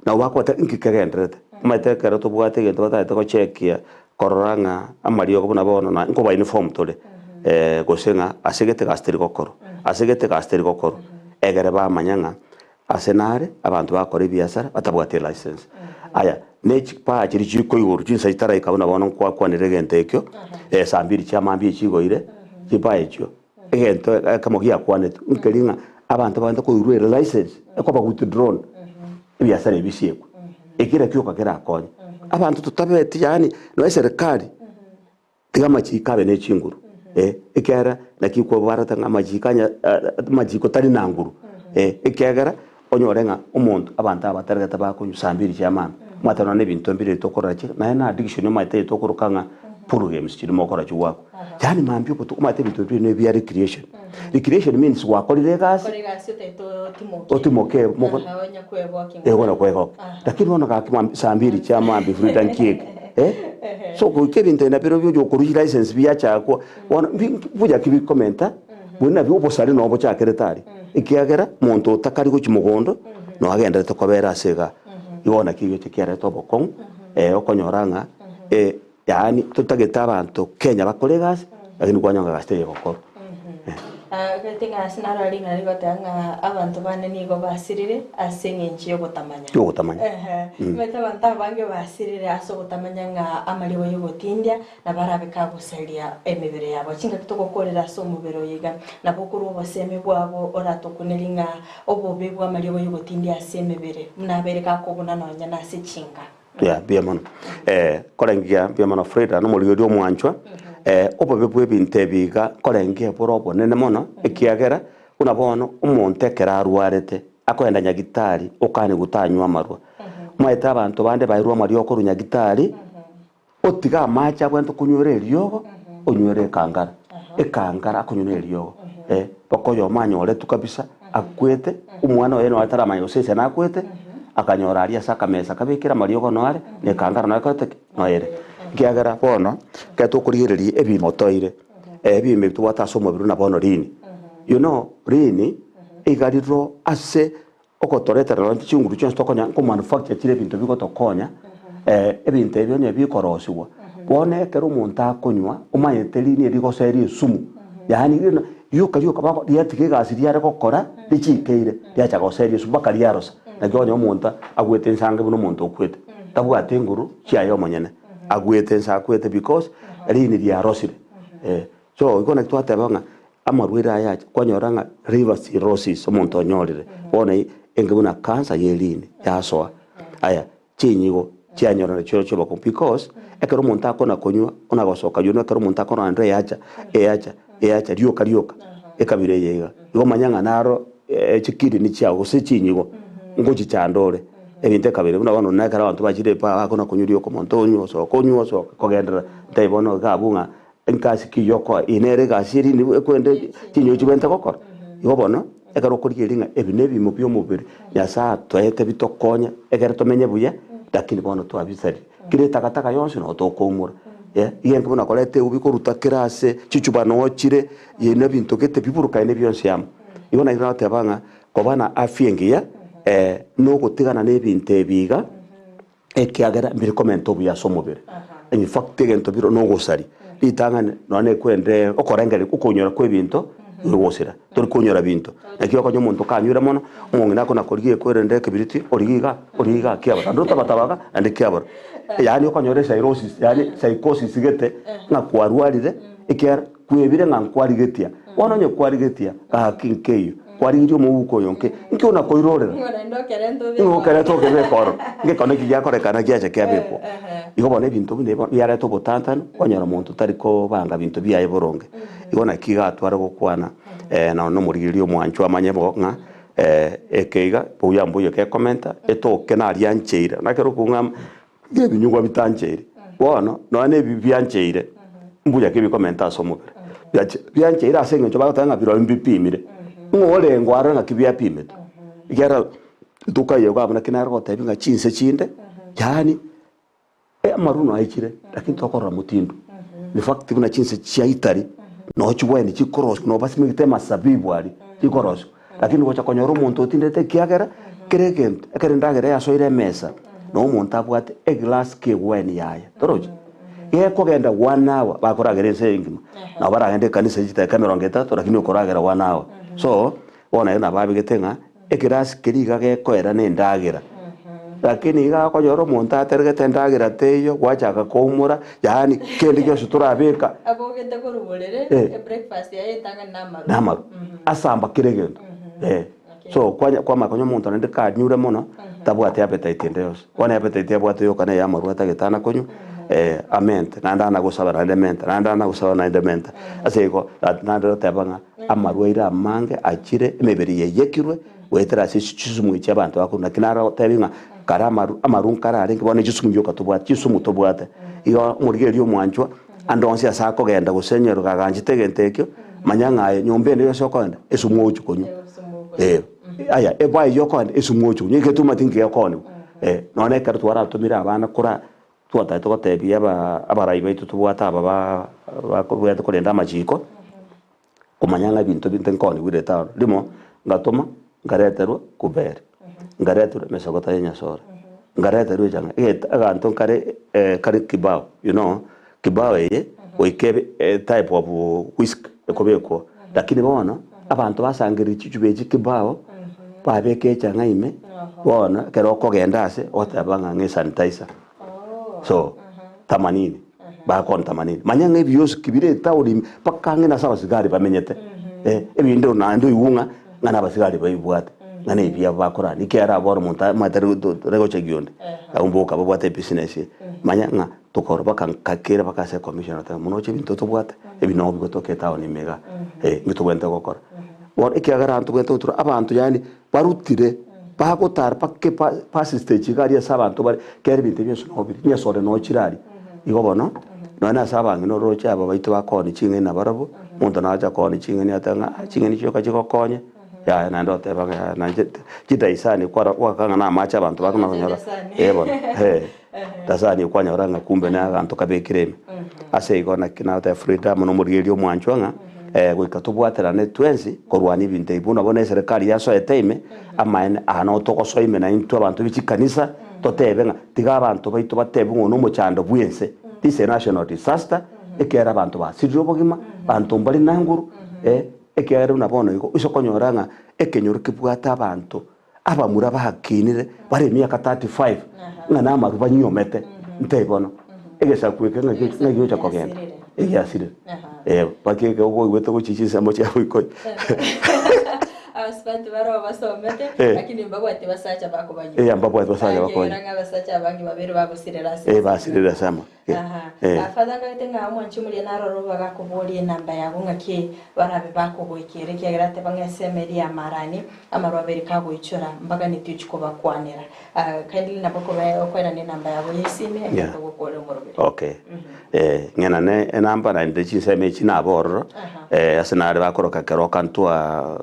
nabo bakwata inki kegendererete. Omanyete ekero tobwate egento batagete gochekia korora ng'a amariogo buna bono na nkoba inform tore gose ng'a ase gete gasi teri gokorwa, ase gete gasi teri gokorwa. Egere bamanya ng'a ase nare abanto bagokora ebiasara batabwati elicense. Aya ne chipaa chiria chikoigorwa chinsa chitaraika buna bono nkwakwanire egento ekio, saa mbiri chia mambia echigoire, chipaa echio. Egento ekemo giakwanetwe nkeri ng'a abanto bagende koirwa elicense ekoba withdrawn ebiasara ebi bisiekwe. Eki nakio gioka kerakonye. Abanto totabeti yaani nonya eserikari tiga amachiko abe ne chinguru eh, ekiagera naki kwabarete ng'a amachiko anya amachiko tari na nguru eh, ekiagera onyore ng'a omonto abanto aba bataregete bakonywa saa mbiri chia mambia, omanyete nonya na ebinto mbire tokorora chi naye na addiction omanyete eye tokoroka ng'a pool games chiria mokora chigoakwa. Yaani mambia obotuko omanyete ebinto bire nebia recreation. Recreation means gwakorire egasi, Okore egasi otaete otimoke. otimoke moko Aha, onya kwebokia eh bono kwegokia. Lakini bono gaki mambia saa mbiri chia mambia Frida nkieke eh, so goika ebinto ebi nabirobio onya okorusia license biachakwa, bono mbi buya ki bikomenta. Buna nabio obosari noo bochakerete aria, ekiagera monto otakari gochia mogondo noo agenderete kobera ase igaa. Igo naki egecho kiarete obokong'u okonyora ng'a yaani totagete abanto Kenya bakore egasi, lakini kwanyora ng'a egasi teri gokorwa. Gete ng'a ase naro ring'ana rigoteba ng'a abanto bane nigo basirire ase eng'encho y'ogotamanya. Y'ogotamanya. Ehe. Omanyete abanto abange basirire ase ogotamanya ng'a amariogo y'ogotindia Nabarabe kagosaria emebere yabo. Chingaki togokorera ase omobere oyo iga, nabo okorua obosemi bwabo oratokunerie ng'a obobe bw'amariogo y'ogotindia ase emebere, buna abeire gakobuna nonya nase chinga. Yeah, mbuya mono. Eh, korengia mbuya mono Frida, nomorigereria omwanchwa. Eh, obobe bw'ebinto ebi iga korengia bore obonene mono, ekiagera buna bono omonto ekero arwarete, akoenda nyagitari, okanigwa tanywa amarwa. Omanyete abanto bande bairwe amariogo korwa nyagitari. Otige amache abwenerete konywera eriogo, onywere ekangara, ekangara akonywa na eriogo eh, mpaka oyomo anyoretwe kabisa akwete, omwana oye nonya taramanya gose ise nakwete, akanyora aria ase akamesa kabekire amariogo noyo are, na ekangara noyo ekorete ki? Noyo ere. Ekiagera bono, ekero tokorigereria ebimo toire, ebimo ebi tobwate ase omobere buna bono rini, you know rini, iga riro ase Ogotoretera nonye chinguru chionsi tokonya nkomanufacture chire ebinto bigotokonya, ebinto ebio onye bikorosigwa, bono ekero omonto akonywa, omanyete riini eri rigoseria esumu, yaani rina rioka rioka bago riatiga egasi riare gokora, richikeire, riacha goseria esumu mpaka riarosa. Naki onye omonto agwete inse ange buna omonto okwete, tabwati enguru chiaye omonyene, agwete inse akwete because riini riarosire. So igo naki twateba ng'a Amarwaire aya acha kwanyora ng'a liver cirrhosis omonto onyorire bono enge buna cancer ye rini yasoa. Aya chinyigo chianyorana chio chioboko because ekero omonto akona konywa ona gosoka you know ekero omonto akorora naende eyacha eyacha eyacha rioka rioka ekabira eye iga. Igo omanye ng'a naro chikidney chiago gose chinyigo ngochichanda ore ebinto ekabira buna bono na ekero abanto bachire epaa bakona konywa rioka omonto onywa osoka onywa osoka kogenderera ntebi bono iga abwo ng'a Egasi ki yokoa? Eye nere egasi eria nigo ekwende chinyoyo chibwenerete gokora. Igo bono, ekero okorigereria ng'a ebi nebimo bi'omobere Nyasae atoete bitokonye ekero tomenye buya, lakini bono twabisaria. Kera etakataka yonsi nabo tokoumora, eh, egento buna koreta eubi koruta kera ase chichuba noo chire, eye na ebinto gete biburukaine bionsi amo. Igo naki nagoteba ng'a koba na afya engiya, nogotigana na ebinto ebi iga. Ekiagera mbiri komenta obuya ase omobere. In fact egento biro nogosaria. Ritang'ani nonya nekwende okorengereria okonyora kwa ebinto nogosira. Tori konyora binto. Naki okonya omonto kanywire mono, omong'ina akona korigia ekwerende ekebiriti, origia iga, origia iga kiabora. Naende otabatabaga naende kiabora. Yaani okonyora epsyrosis yaani psychosis gete ng'a kwarwarire ekiagera kwebire ng'a nkwarigetia. Bono onye kwarigetia gaki nkeiyo. Kwarigirie omouko oyo nke, inki onakoirorera? Ing'o okereta okebeka ororo? Ngekone ki giakorekana giacha kiabekwa? Igo bono ebinto buna ebi biareta obotantanu, kwanyora omonto tari kobanga binto biaye boronge. Igo naki iga atware gokwana nonya nomorigereria omwanchwa amanye bo ng'a eke iga buya mbuya gekomenta, etoke naria ancheire. Naki ekero okong'a ebinyugwa bitancheire, bono nonya na ebi biancheire, mbuya ki bikomenta ase omobere? Biache biancheire ase eng'encho bagoteba ng'a birobio mbipimire, ng'o orenge arore ng'aki biapimetwe? Ekiagera rituko eye iga abwo naki nare gotebia ng'a chinse chinde, yaani amaruno aichire lakini tokorora motindo. In fact buna chinse chia Italy, noo chigweni chikorosiwa noo basimegete amasabibu aria, chikorosiwa. Lakini gocha konyora omonto otindete ekiagera kera egento, ekero endagera yasoire emesa, na omonto abwate eglass ki'ewine yaye, torochi? Gekogenda one hour, bakoragera ense engima, nabo baragende ekanisa chidakika emerongo etato lakini okoragera one hour. So, bono ere nabo abegete ng'a ekerasi keria iga gekoera na endagera, lakini iga akonyora omonto ateregete endagera teiyo, gwachaka koumora, yaani kende gionsi torabeka. Abogete korwa borere, Eh. ebreakfast yaye etang'ani namaru. Namaru. Asamba kera egento. Eh. So kwanya kwamanya konya omonto naende kanyure mono, tabwati appetite ende yonsi. Bono appetite abwate yoka neye amarwa atagete ana konywa, amente, naende ana gosaba naende menta, naende ana gosaba naende menta. Ase igo, naende goteba ng'a amarwaire amange achire, emebere yaiyekirwe, goetera ase chisumu echi abanto bakorwa. Naki narotebi ng'a kare amaru amaru nkare arenge bono chisumu chioka tobwate, chisumu tobwate. Igo omorigereria omwanchwa, ande onsi ase akogenda gose onye kaganchete egento ekio, manya ng'a aye nyomba ende yonsi okogenda, esumu ogochia konywa. Eh, aya eba eyio okogenda esumu ogochia konywa, egetuma tinki gekooniwa. Eh, nonya ekero twaratomire abana kora, twatagete gotebia aba abarai baito tobwate aba ba bakobwate korenda amachiko, komanya ng'a ebinto binte nkoonigwa ere etaoni. Rimo, ngatoma, nkareterwa kuberi, nkareterwa emesogota ya enyasore, nkareterwa echang'a, egento eganto nkare kare kibao you know, kibao eye goika ebe etype of whisk ekobekwa, lakini bono abanto basangereria chichuba echi kibao, babeka echang'a ime, bono ekero okogenda ase ogoteba ng'a ng'a esanitizer. So, tamanini, bakon tamanini. Manya ng'a ebioski bire etaoni ime mpaka ang'e nase abasigari bamenyete, eh, ebinde naende oigwe ng'a ng'a nabasigari baibwate, ng'a na ebiabo bakorania ekiagera bono omonto amaete tari gochagia onde, abwo mboka babwate ebusiness eye. Manya ng'a tokoro mpaka nkakera mpaka ase ecommissioner oteba mono oche ebinto tobwate, ebi nabo bigotoka etaoni ime igaa, eh, inki tobwenerete gokora. Bono ekiagera abanto tobwenerete gotura abanto yaani barutire. Bagotara mpaka epa pastage iga aria ase abanto bare, kera ebinto ebio bionsi nabo bire, nyasore noo chire aria. Igo bono, nonya na ase abang'ina oroche aba baito bakoonia ching'eni nabarabwo, omonto nagocha koonia ching'eni atebe ng'a ah ching'eni chioka chigokonya, yaya naende oteba ng'a yaya nainche chidaisani kwara gwaka ng'a na amache abanto bakona konyora, eh bono eh, dasani kwanyora ng'a kumbe na aganto kabekire ime. Ase igo naki nagoteba Frida amo na omorigereria omwanchwa ng'a goika tobwaterane twensi korwania ebinto ebi buna bono eserekari yasoete ime, amaene aa noo togosoa ime naintwe abanto be chikanisa, totebe ng'a tiga abanto baito batebe ng'a oyo nomochando bw'ense, this is a national disaster, ekiagera abanto basirire obogima, abanto mbare na nguru, ekiagera buna bono igo, ase okonyora ng'a ekenyoro kebwate abanto abamura bakinire bare emiaka 35 ng'a namaru banyiomete, ntebi bono, egesaku eke ng'aki ng'aki gocha kogenda, egiasirire. Eh, mpaka ekero okoigwete gochia chinsemo chia boikoi. Abasubati baroo basomete, Eh. lakini mbabwati basacha bakobanywa. Eh, mbabwati basacha Ekiagera bakobanywa. ng'a abasacha abange babere bagosirera ase Eh, ense. basirire ase amo. Eh, Aha. eh. Ah, Father ngagete ng'a omwanchi omoria naroro bagakoboria enamba yago ng'aki barabe bakogoikera ekiagera ateba ng'a eseme eria y'amarani amarwa abere kagoichora mbaganeti ochia kobakwanera. Ah, kindly nabo okoba okoenana enamba yago ya esime Yeah. ekero togokora omoroberi. Okay. Eh, ng'enane enamba naende chinsemo echi nabo ororo, eh, ase nare bakoroka keroka ntwa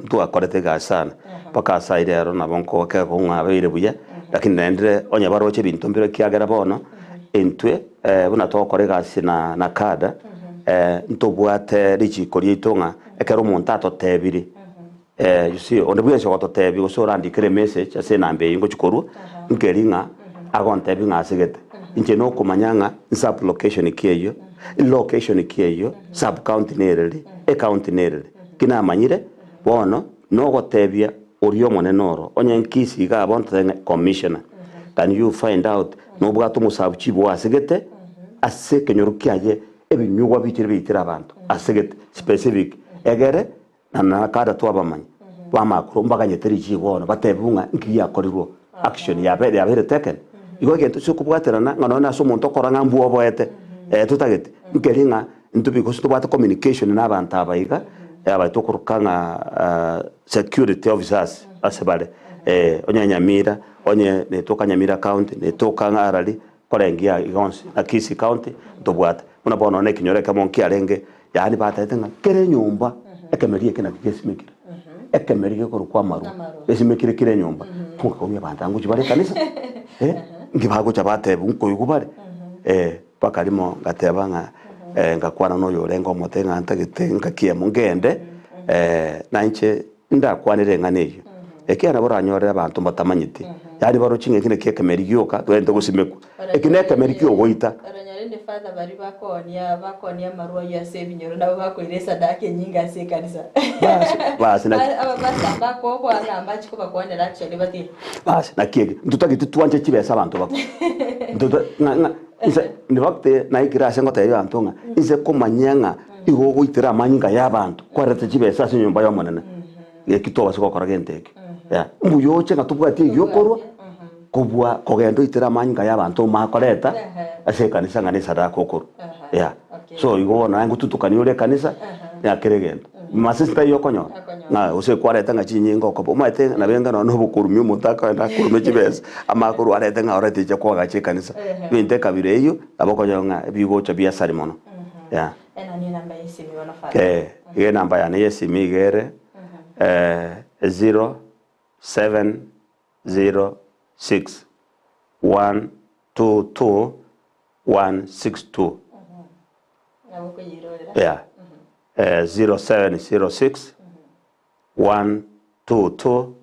ntwakorete egasi sana, mpaka ase aye rero nabo nkogoka ng'a abeire buya, lakini naende onye baroche ebinto mbire ekiagera bono, intwe buna togokora egasi na na kada, ntobwate richiko riaito ng'a ekero omonto atotebiri, you see onde bwensi ogototebia gose orandikere emessage ase enamba eye ngochi korwa, nkeri ng'a agontebia ng'a asegete, inche nokomanya ng'a nsub location ki eyio, location ki eyio, sub county nereri, ecounty nereri, ki namanyire, bono nogotebia Oria omonene oro, onye nkisi iga abwo ntote ng'a commissioner, can you find out nobwate omosabu chief oasegete ase ekenyoro kiaye ebinyugwa bichire biitire abanto asegete specific egere na nakada twabamanya bamakuru mbaganyete richibu bono batebiwu ng'a nki giakorirwe action yabe yabeire taken. Igo egento ase okobwaterana ng'a nonye ase omonto okora ng'a mbwa oboete totagete nkeri ng'a intwe gose tobwate communication na abanto aba iga aba tokoroka ng'a security officers ase bare onye Nyamira, onye netoka Nyamira county, netoka ng'a Arari, korengia iga onsi na Kisii county ntobwate. Buna bono nonye ekenyoro ekemo nkiarenge yaani batebete ng'a kera enyomba ekemeri eke naki gesimekire, ekemeri gekorokwa amarwa gesimekire kera enyomba, nkoigwa abanto aba ngochia bare ekanisa nki bagocha bateba nkoigwa bare. Mpaka rimo ngateba ng'a ngakwana noyo orenge omote ng'a ntagete ngaki emo ngende, na inche ndakwanere eng'ana eyio. Ekiagera nabo oranyore abanto mbatamanyeti, yaani baroche ng'a eki naki ekemeri gioka togente gosimekwa. Eki nekemeri kiogoita. Oranyore inde father baria bakoonia bakoonia amarwa ayio ase ebinyoro nabo bakoira esadaka enyinge ase ekanisa. Basi, basi naki. Abapastor mbakoboa ng'a mbache kobakwanera actually bati. Basi naki eke, ntotageti twanche chibesa abanto bakwe. Ntoto ng'a ng'a inse in fact naikire ase ngotebia abanto ng'a inse komanyia ng'a igo ogoitera amanyinga ya abanto kwarete chibesa ase enyomba y'Omonene, eki tobasa gokora gento ekio. Yeah, mbuya oche ng'a tobwati eyio okorwa, kobua kogenda oitere amanyinga ya abanto omakoreta ase ekanisa ng'a ne esadaka okorwa. Yeah, so igo bono naye ngotutukania ore ekanisa, ya kera egento. Masese taiyo okonyora, ng'a gose kwareta ng'a chinyinga okoba, omanyete nabo enga nonye na obokorumia omonto akogenda akorume chibesa, amanye korwa arete ng'a orete inche koagacha ekanisa. Ebinto ekabira eyio, nabo okonyora ng'a ebigocha biasari mono, yeah. Enani enamba ya esimi bono Father. Eh, iga enamba yane ya esimi iga ere, zero, seven, zero, six, one, two, two, one, six, two. Nabo okoyeirorera. Yeah. 0706 122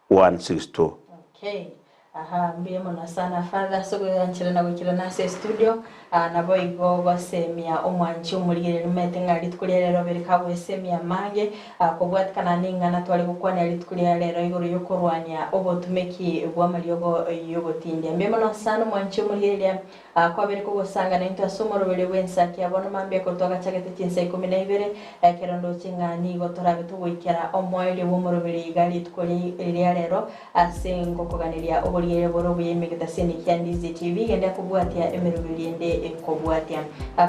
162. Okay. Aha, mbuya mono sana Father ase ogoyanchera na goikerana ase estudio. Ah, naboigo gosemia omwanchi omorigereria omanyete ng'a rituko ria rero obere kagwesemia amange ah, kobwatikana ning'ana tware gokwanera rituko ria rero igoro yokorwania obotumeki bw'amariogo yogotindia. Mbuya mono sana omwanchi omorigereria Kwabere kogosanga naintwe ase omoroberio bw'ensa kia bono mambia korwa twagachagete chinsa ikomi na ibere, ekero ndoche ng'a nigo torabe togoikera omoerio bw'omoroberio iga rituko ria rero ase ngokoganeria oborimo. oborigereria bore obuya ime egetaseni kia Ndizi TV, genda kobwatia emeroberi ende ekobwatia.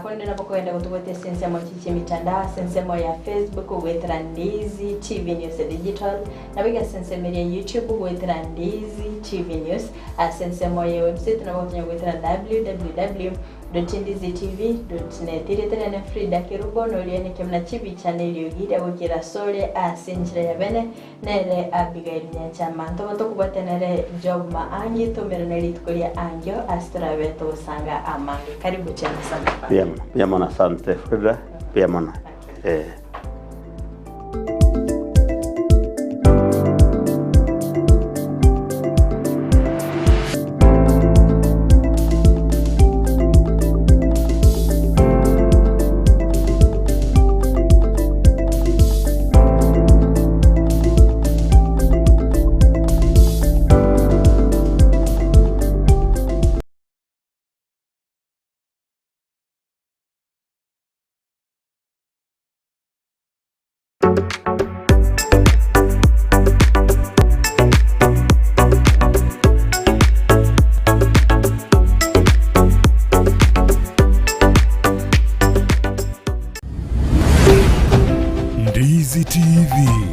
Korende nabo okogenda gotobwatia ase ensemo echi chi'emitandao, ase ensemo ya Facebook goetera Ndizi TV News Digital, nabo iga ase ensemo eria ya YouTube goetera Ndizi TV News, ase ensemo ye website nabo ogotonya goetera www. Ndizitv.net. Erieta riane Frida Kerubo, noria neke buna chibicha na eriogi ria goikera asore ase enchera ya bene, nere Abigail Nyanchama. Ntoba tokobwatia nere Job Maangi, tomerane rituko ria angio ase torabe togosanga amange. Karibu tena sana papa. Mbuya mono, mbuya mono asante Frida, mbuya mono eh. Ndizi TV.